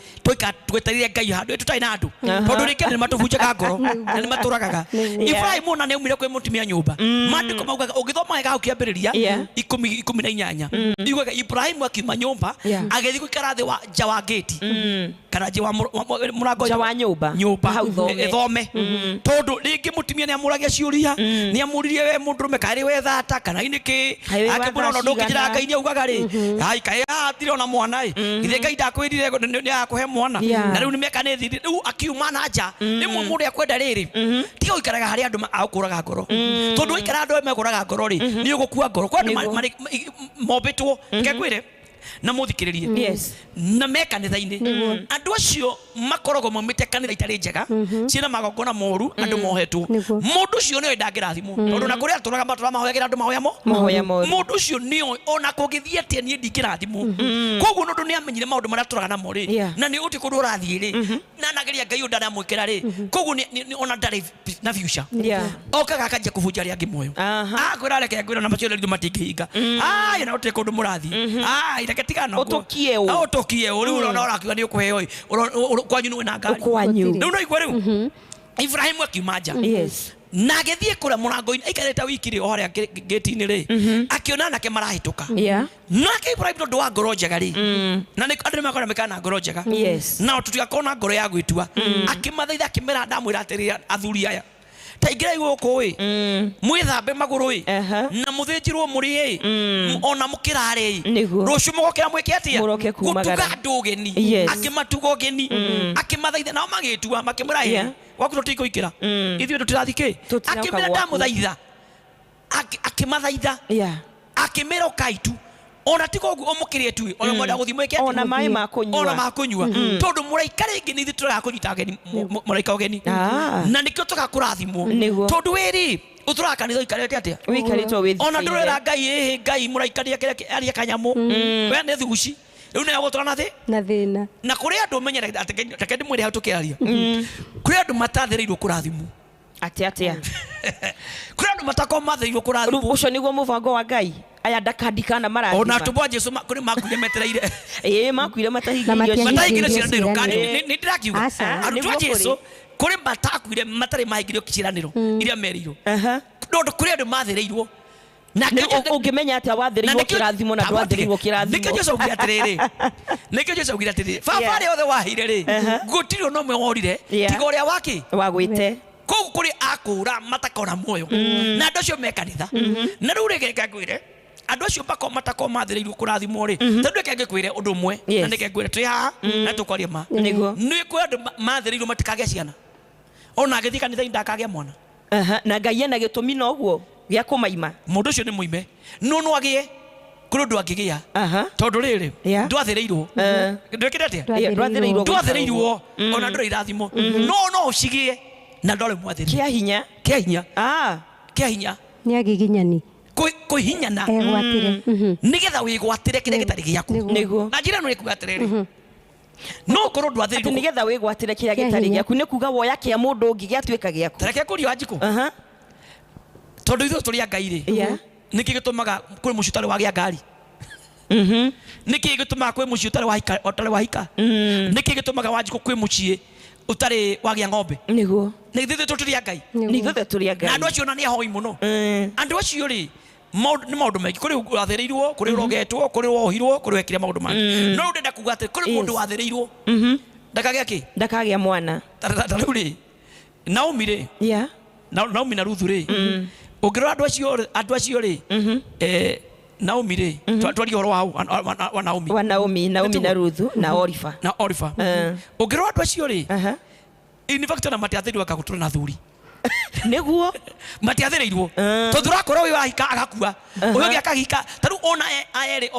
twetereire Ngai handũ ĩ, tũtarĩ na andũ, tondũ rĩngĩ nĩ matũbunjaga ngoro na nĩ matũragaga. Ibrahimu ona nĩ aumire kwĩ mũtumia nyũmba. Maandĩko maugaga ũngĩthoma wega hau Kĩambĩrĩria Yeah. 18 yugaga Ibrahimu akiuma nyũmba, Yeah. agĩthiĩ gũikara thĩ wa nja wa ngĩti. Kana nja wa mũrango. Nja wa nyũmba. Nyũmba. Hau thome. Ĩthome, tondũ rĩngĩ mũtumia nĩ amũragia ciũria, nĩ amũririe, "We mũndũrũme, karĩ we thata kana inĩ kĩ?" Kaĩ wĩ wa Akĩmwĩra, thaa "Ona ndũngĩnjĩra cigana?" Ngai nĩ augaga rĩ, ai kaĩ haha ndirĩ ona mwana ĩ, githĩ Ngai ndakwĩrire nĩ agakũhe mwana? Na rĩu nĩ mĩaka nĩ thiri rĩu akiuma na nja. Rĩmwe mũndũ akwenda rĩrĩ, tiga gũikaraga harĩa andũ agũkũraga ngoro, tondũ waikara andũ mekũraga ngoro rĩ, nĩ ũgũkua ngoro. Kwa andũ mombĩtwo, reke ngwĩre na mũthikĩrĩrie, na me kanitha-inĩ, andũ acio makoragwo maumĩte kanitha itarĩ njega, ciĩna magongona moru, andũ mohetwo. Mũndũ ũcio nĩoĩ ndangĩrathimwo, tondũ na kũrĩa atũraga matũra mahoyagĩra andũ mahoya mo Mahoya moru. Mũndũ ũcio nĩoĩ ona kũngĩthiĩ atĩa, niĩ ndingĩrathimwo. Koguo nĩ ũndũ nĩ amenyire maũndũ marĩa atũraga namo rĩ, na nĩ gũtirĩ kũndũ ũrathiĩ rĩ, na anageria Ngai ũndũ aramwĩkĩra rĩ, koguo ona ndarĩ na future. Okaga akanjia kũbunja arĩa angĩ muoyo. Akwĩra, "Reke ngwĩra, na macio rĩu matingĩhinga. Ai, na gũtirĩ kũndũ mũrathiĩ. Ai, reke tigana ũguo." Ũtũkie ũ. Ah, ũtũkie ũ. Rĩu ũrona ũrakiuga nĩ ũkũheo ĩ, kwanyu nĩ wĩna ngari. Kwanyu. Rĩu no igue rĩu Ibrahimu akiuma nja na agĩthiĩ kũrĩa mũrango-inĩ, aikarĩte wiki rĩ, o harĩa gate-inĩ rĩ, akĩona anake marahĩtũka. Nake Ibrahimu, tondũ wa ngoro njega rĩ, na nĩ andũ nĩ makoragwo mekana na ngoro njega, na tũtigakorwo na ngoro ya gwĩtua, akĩmathaitha, akĩmera, "Ndamwĩra atĩrĩrĩ, athuri aya, ta ingĩrai gũkũ ĩ, mwĩthambe magũrũ ĩ, na mũthĩnjĩrwo mũrĩe ĩ, ona mũkĩrare ĩ. Rũciũ mũgokĩra mwĩke atĩa?" Mũroke kumagara. Gũtuga andũ ũgeni. Akĩmatuga ũgeni, akĩmathaitha, nao magĩtua, makĩmwĩra, "Ĩ, gwaku tũtikũingĩra, ithuĩ tũtirathi kĩ." Tũtirauka Akĩmĩra, gwaku. "Ndamũthaitha." Akĩmathaitha, akĩmĩra, "Ũkai tu, ona tiga ũguo ũmũkĩrĩe tu, ona mwenda gũthiĩ mwĩke atĩa?" Ona maĩ ma kũnyua. Ona ma kũnyua, tondũ mũraika rĩngĩ nĩ ithuĩ tũrega kũnyita ageni, mũraika ũgeni, na nĩkĩo tũgakũrathimwo. Tondũ wĩrĩ ũtũraga kanitha ũikarĩte atĩa? Wĩikarĩte wĩthikĩire. Ona ndũrera Ngai ĩhĩ, Ngai mũraika nĩakĩrĩa arie kanyamũ, we nĩ thuci rĩu nĩwe gũtũra na thĩ na thĩna. Na kũrĩ andũ menyere atĩ, reke ndĩmwĩre hau tũkĩaria, kũrĩ andũ matathĩrĩirwo kũrathimwo. Atĩ atĩa? Kũrĩ andũ matakorwo mathĩrĩirwo kũrathimwo. Rĩu ũcio nĩguo mũbango wa Ngai, aya ndakandikana Ona marathima. atũmwo a Jesu kũrĩ makuire metereire. Ĩĩ, makuire Na matahingĩirio. Matahingĩrio Matiahingĩirio ciĩranĩro. Kana ciĩranĩro. nĩ ndĩrakiuga, Aca. arutwo a Nĩguo Jesu kũrĩ matakuire matarĩ mahingĩrio ciĩranĩro iria merĩirwo, tondũ kũrĩ andũ mathĩrĩirwo. Na Ũngĩmenya atĩa wathĩrĩirwo kĩrathimo na ndwathĩrĩirwo Nĩkĩo kĩrathimo? Jesu augire atĩrĩrĩ, nĩkĩo Jesu augire atĩrĩrĩ, "Baba, arĩa othe waheire rĩ, gũtirĩ ona ũmwe worire, tiga ũrĩa waki." Wagwĩte. Koguo kũrĩ akũra matakona muoyo, na andũ acio me kanitha. Na rĩu rĩngĩ reke ngwĩre, andũ acio matakorwo mathĩrĩirwo kũrathimwo rĩ, tondũ reke ngĩkwĩre ũndũ ũmwe, na nĩke ngwĩre twĩ haha na tũkwaria ma. Nĩ kwĩ andũ mathĩrĩirwo matikagĩa ciana, ona agĩthiĩ kanitha-inĩ ndakagĩa mwana. Na Ngai ena gĩtũmi na ũguo gĩa kũmaima. Mũndũ ũcio nĩ mũime, no no agĩe, kũrĩ ũndũ angĩgĩa, tondũ rĩrĩ, ndwathĩrĩirwo. Ndwĩkĩte atĩa? Ndwathĩrĩirwo. Ndwathĩrĩirwo, ona ndũrĩ irathimo, no no ũcigĩe na ndwarĩ mwathĩrĩ. Kĩa hinya. Kĩa hinya. Kĩa hinya. Nĩ agiginyani. Kũhinyana Egwatĩre. Nĩgetha wĩgwatĩre kĩrĩa gĩtarĩ gĩaku. Nĩguo. Na njĩra ĩno nĩ kuga atĩrĩrĩ, no ũkorwo Atĩ ndwathĩrĩirwo nĩgetha wĩgwatĩre kĩrĩa Kĩa gĩtarĩ hinya. gĩaku, nĩ kuga woya kĩa mũndũ ũngĩ gĩatuĩka gĩaku. Tareke ngũrie Wanjikũ, tondũ ithuĩ tũrĩ a Ngai rĩ, nĩkĩ gĩtũmaga kwĩ mũciĩ ũtarĩ wagĩa ngari? Nĩkĩ gĩtũmaga kwĩ mũciĩ ũtarĩ wahika, ũtarĩ wahika? Nĩkĩ gĩtũmaga, Wanjikũ, kwĩ mũciĩ ũtarĩ wagĩa ng'ombe? Nĩ ithuĩ tũrĩ a Ngai. Nĩ ithuothe tũrĩ a Ngai. Na andũ acio ona nĩ ahoi mũno. Andũ acio rĩ, nĩ maũndũ maingĩ, kũrĩ wathĩrĩirwo, kũrĩ ũrogetwo, kũrĩ wohirwo, kũrĩ wekire maũndũ mangĩ. No rĩu ndĩrenda kuga atĩ kũrĩ mũndũ wathĩrĩirwo ndakagĩa kĩ? Ndakagĩa mwana. Ta rĩu rĩ, Naomi rĩ, Naomi na Ruthu rĩ, ũngĩrora andũ acio rĩ, andũ acio rĩ, Naomi rĩ, twarie ũhoro wa Naomi. Wa Naomi, Naomi na Nĩtiguo? Ruthu na Orifa. Na Orifa. Ũngĩrora andũ acio rĩ, in fact ona matiathĩrĩirwo anga gũtũra na thuri. Matiathĩrĩirwo, tondũ ũrakora ũyũ ahika agakua, ũyũ ũngĩ akahika. Ta rĩu ona aya erĩ,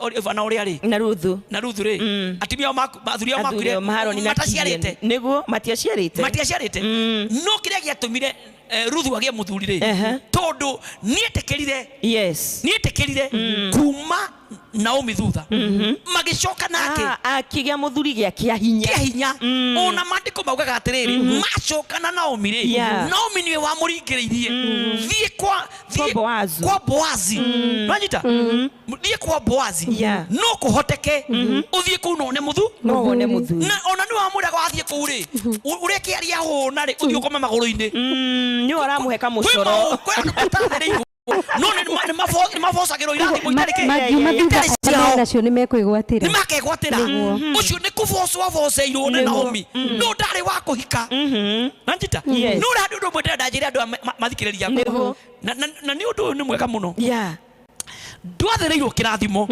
Orifa na ũrĩa rĩ, Na Ruthu. Na Ruthu rĩ, atumia ao athuri ao Athuri makuire ao, Maharoni na mataciarĩte. Kilioni. Nĩguo, matiaciarĩte. Matiaciarĩte. No kĩrĩa gĩatũmire Ruthu agĩe mũthuri rĩ, tondũ nĩetĩkĩrire, nĩetĩkĩrire kuma Naomi thutha, magĩcoka nake. Akĩgĩa mũthuri gĩa kĩa hinya. Kĩa hinya. Ona maandĩko maugaga atĩrĩrĩ, macoka na Naomi rĩ, Naomi nĩwe wamũringĩrĩirie, "Thiĩ kwa Kwa thiĩ Boazu. kwa Boazi." Nwanyita, thiĩ kwa Boazi. No kũhoteke ũthiĩ kũu na one mũthu No wone mũthuri. Na ona nĩ wamwĩraga wathiĩ kũu rĩ, ũreke aria hũna rĩ, ũthiĩ ũkome magũrũ-inĩ. Nĩwe ũramũhe Kwĩ kamũcoro. kwĩ andũ matathĩrĩirwo. No nĩ mabocagĩrwo irathimo itarĩ kĩ? Mangiuma thutha Itarĩ arĩa ciao. menacio nĩ mekwĩgwatĩra. Nĩ makegwatĩra. Ũcio nĩ kũbocwo aboceirwo nĩ Naomi, no ndarĩ wa kũhika na njita. No ũrĩa ũndũ ũmwe ndĩrenda njĩre andũ aya mathikĩrĩria akwa. Na nĩ ũndũ ũyũ nĩ mwega mũno. Ndwathĩrĩirwo kĩrathimo,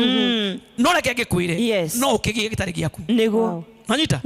no reke ngĩkwĩre, no ũkĩgĩe gĩtarĩ gĩaku. Nanyita.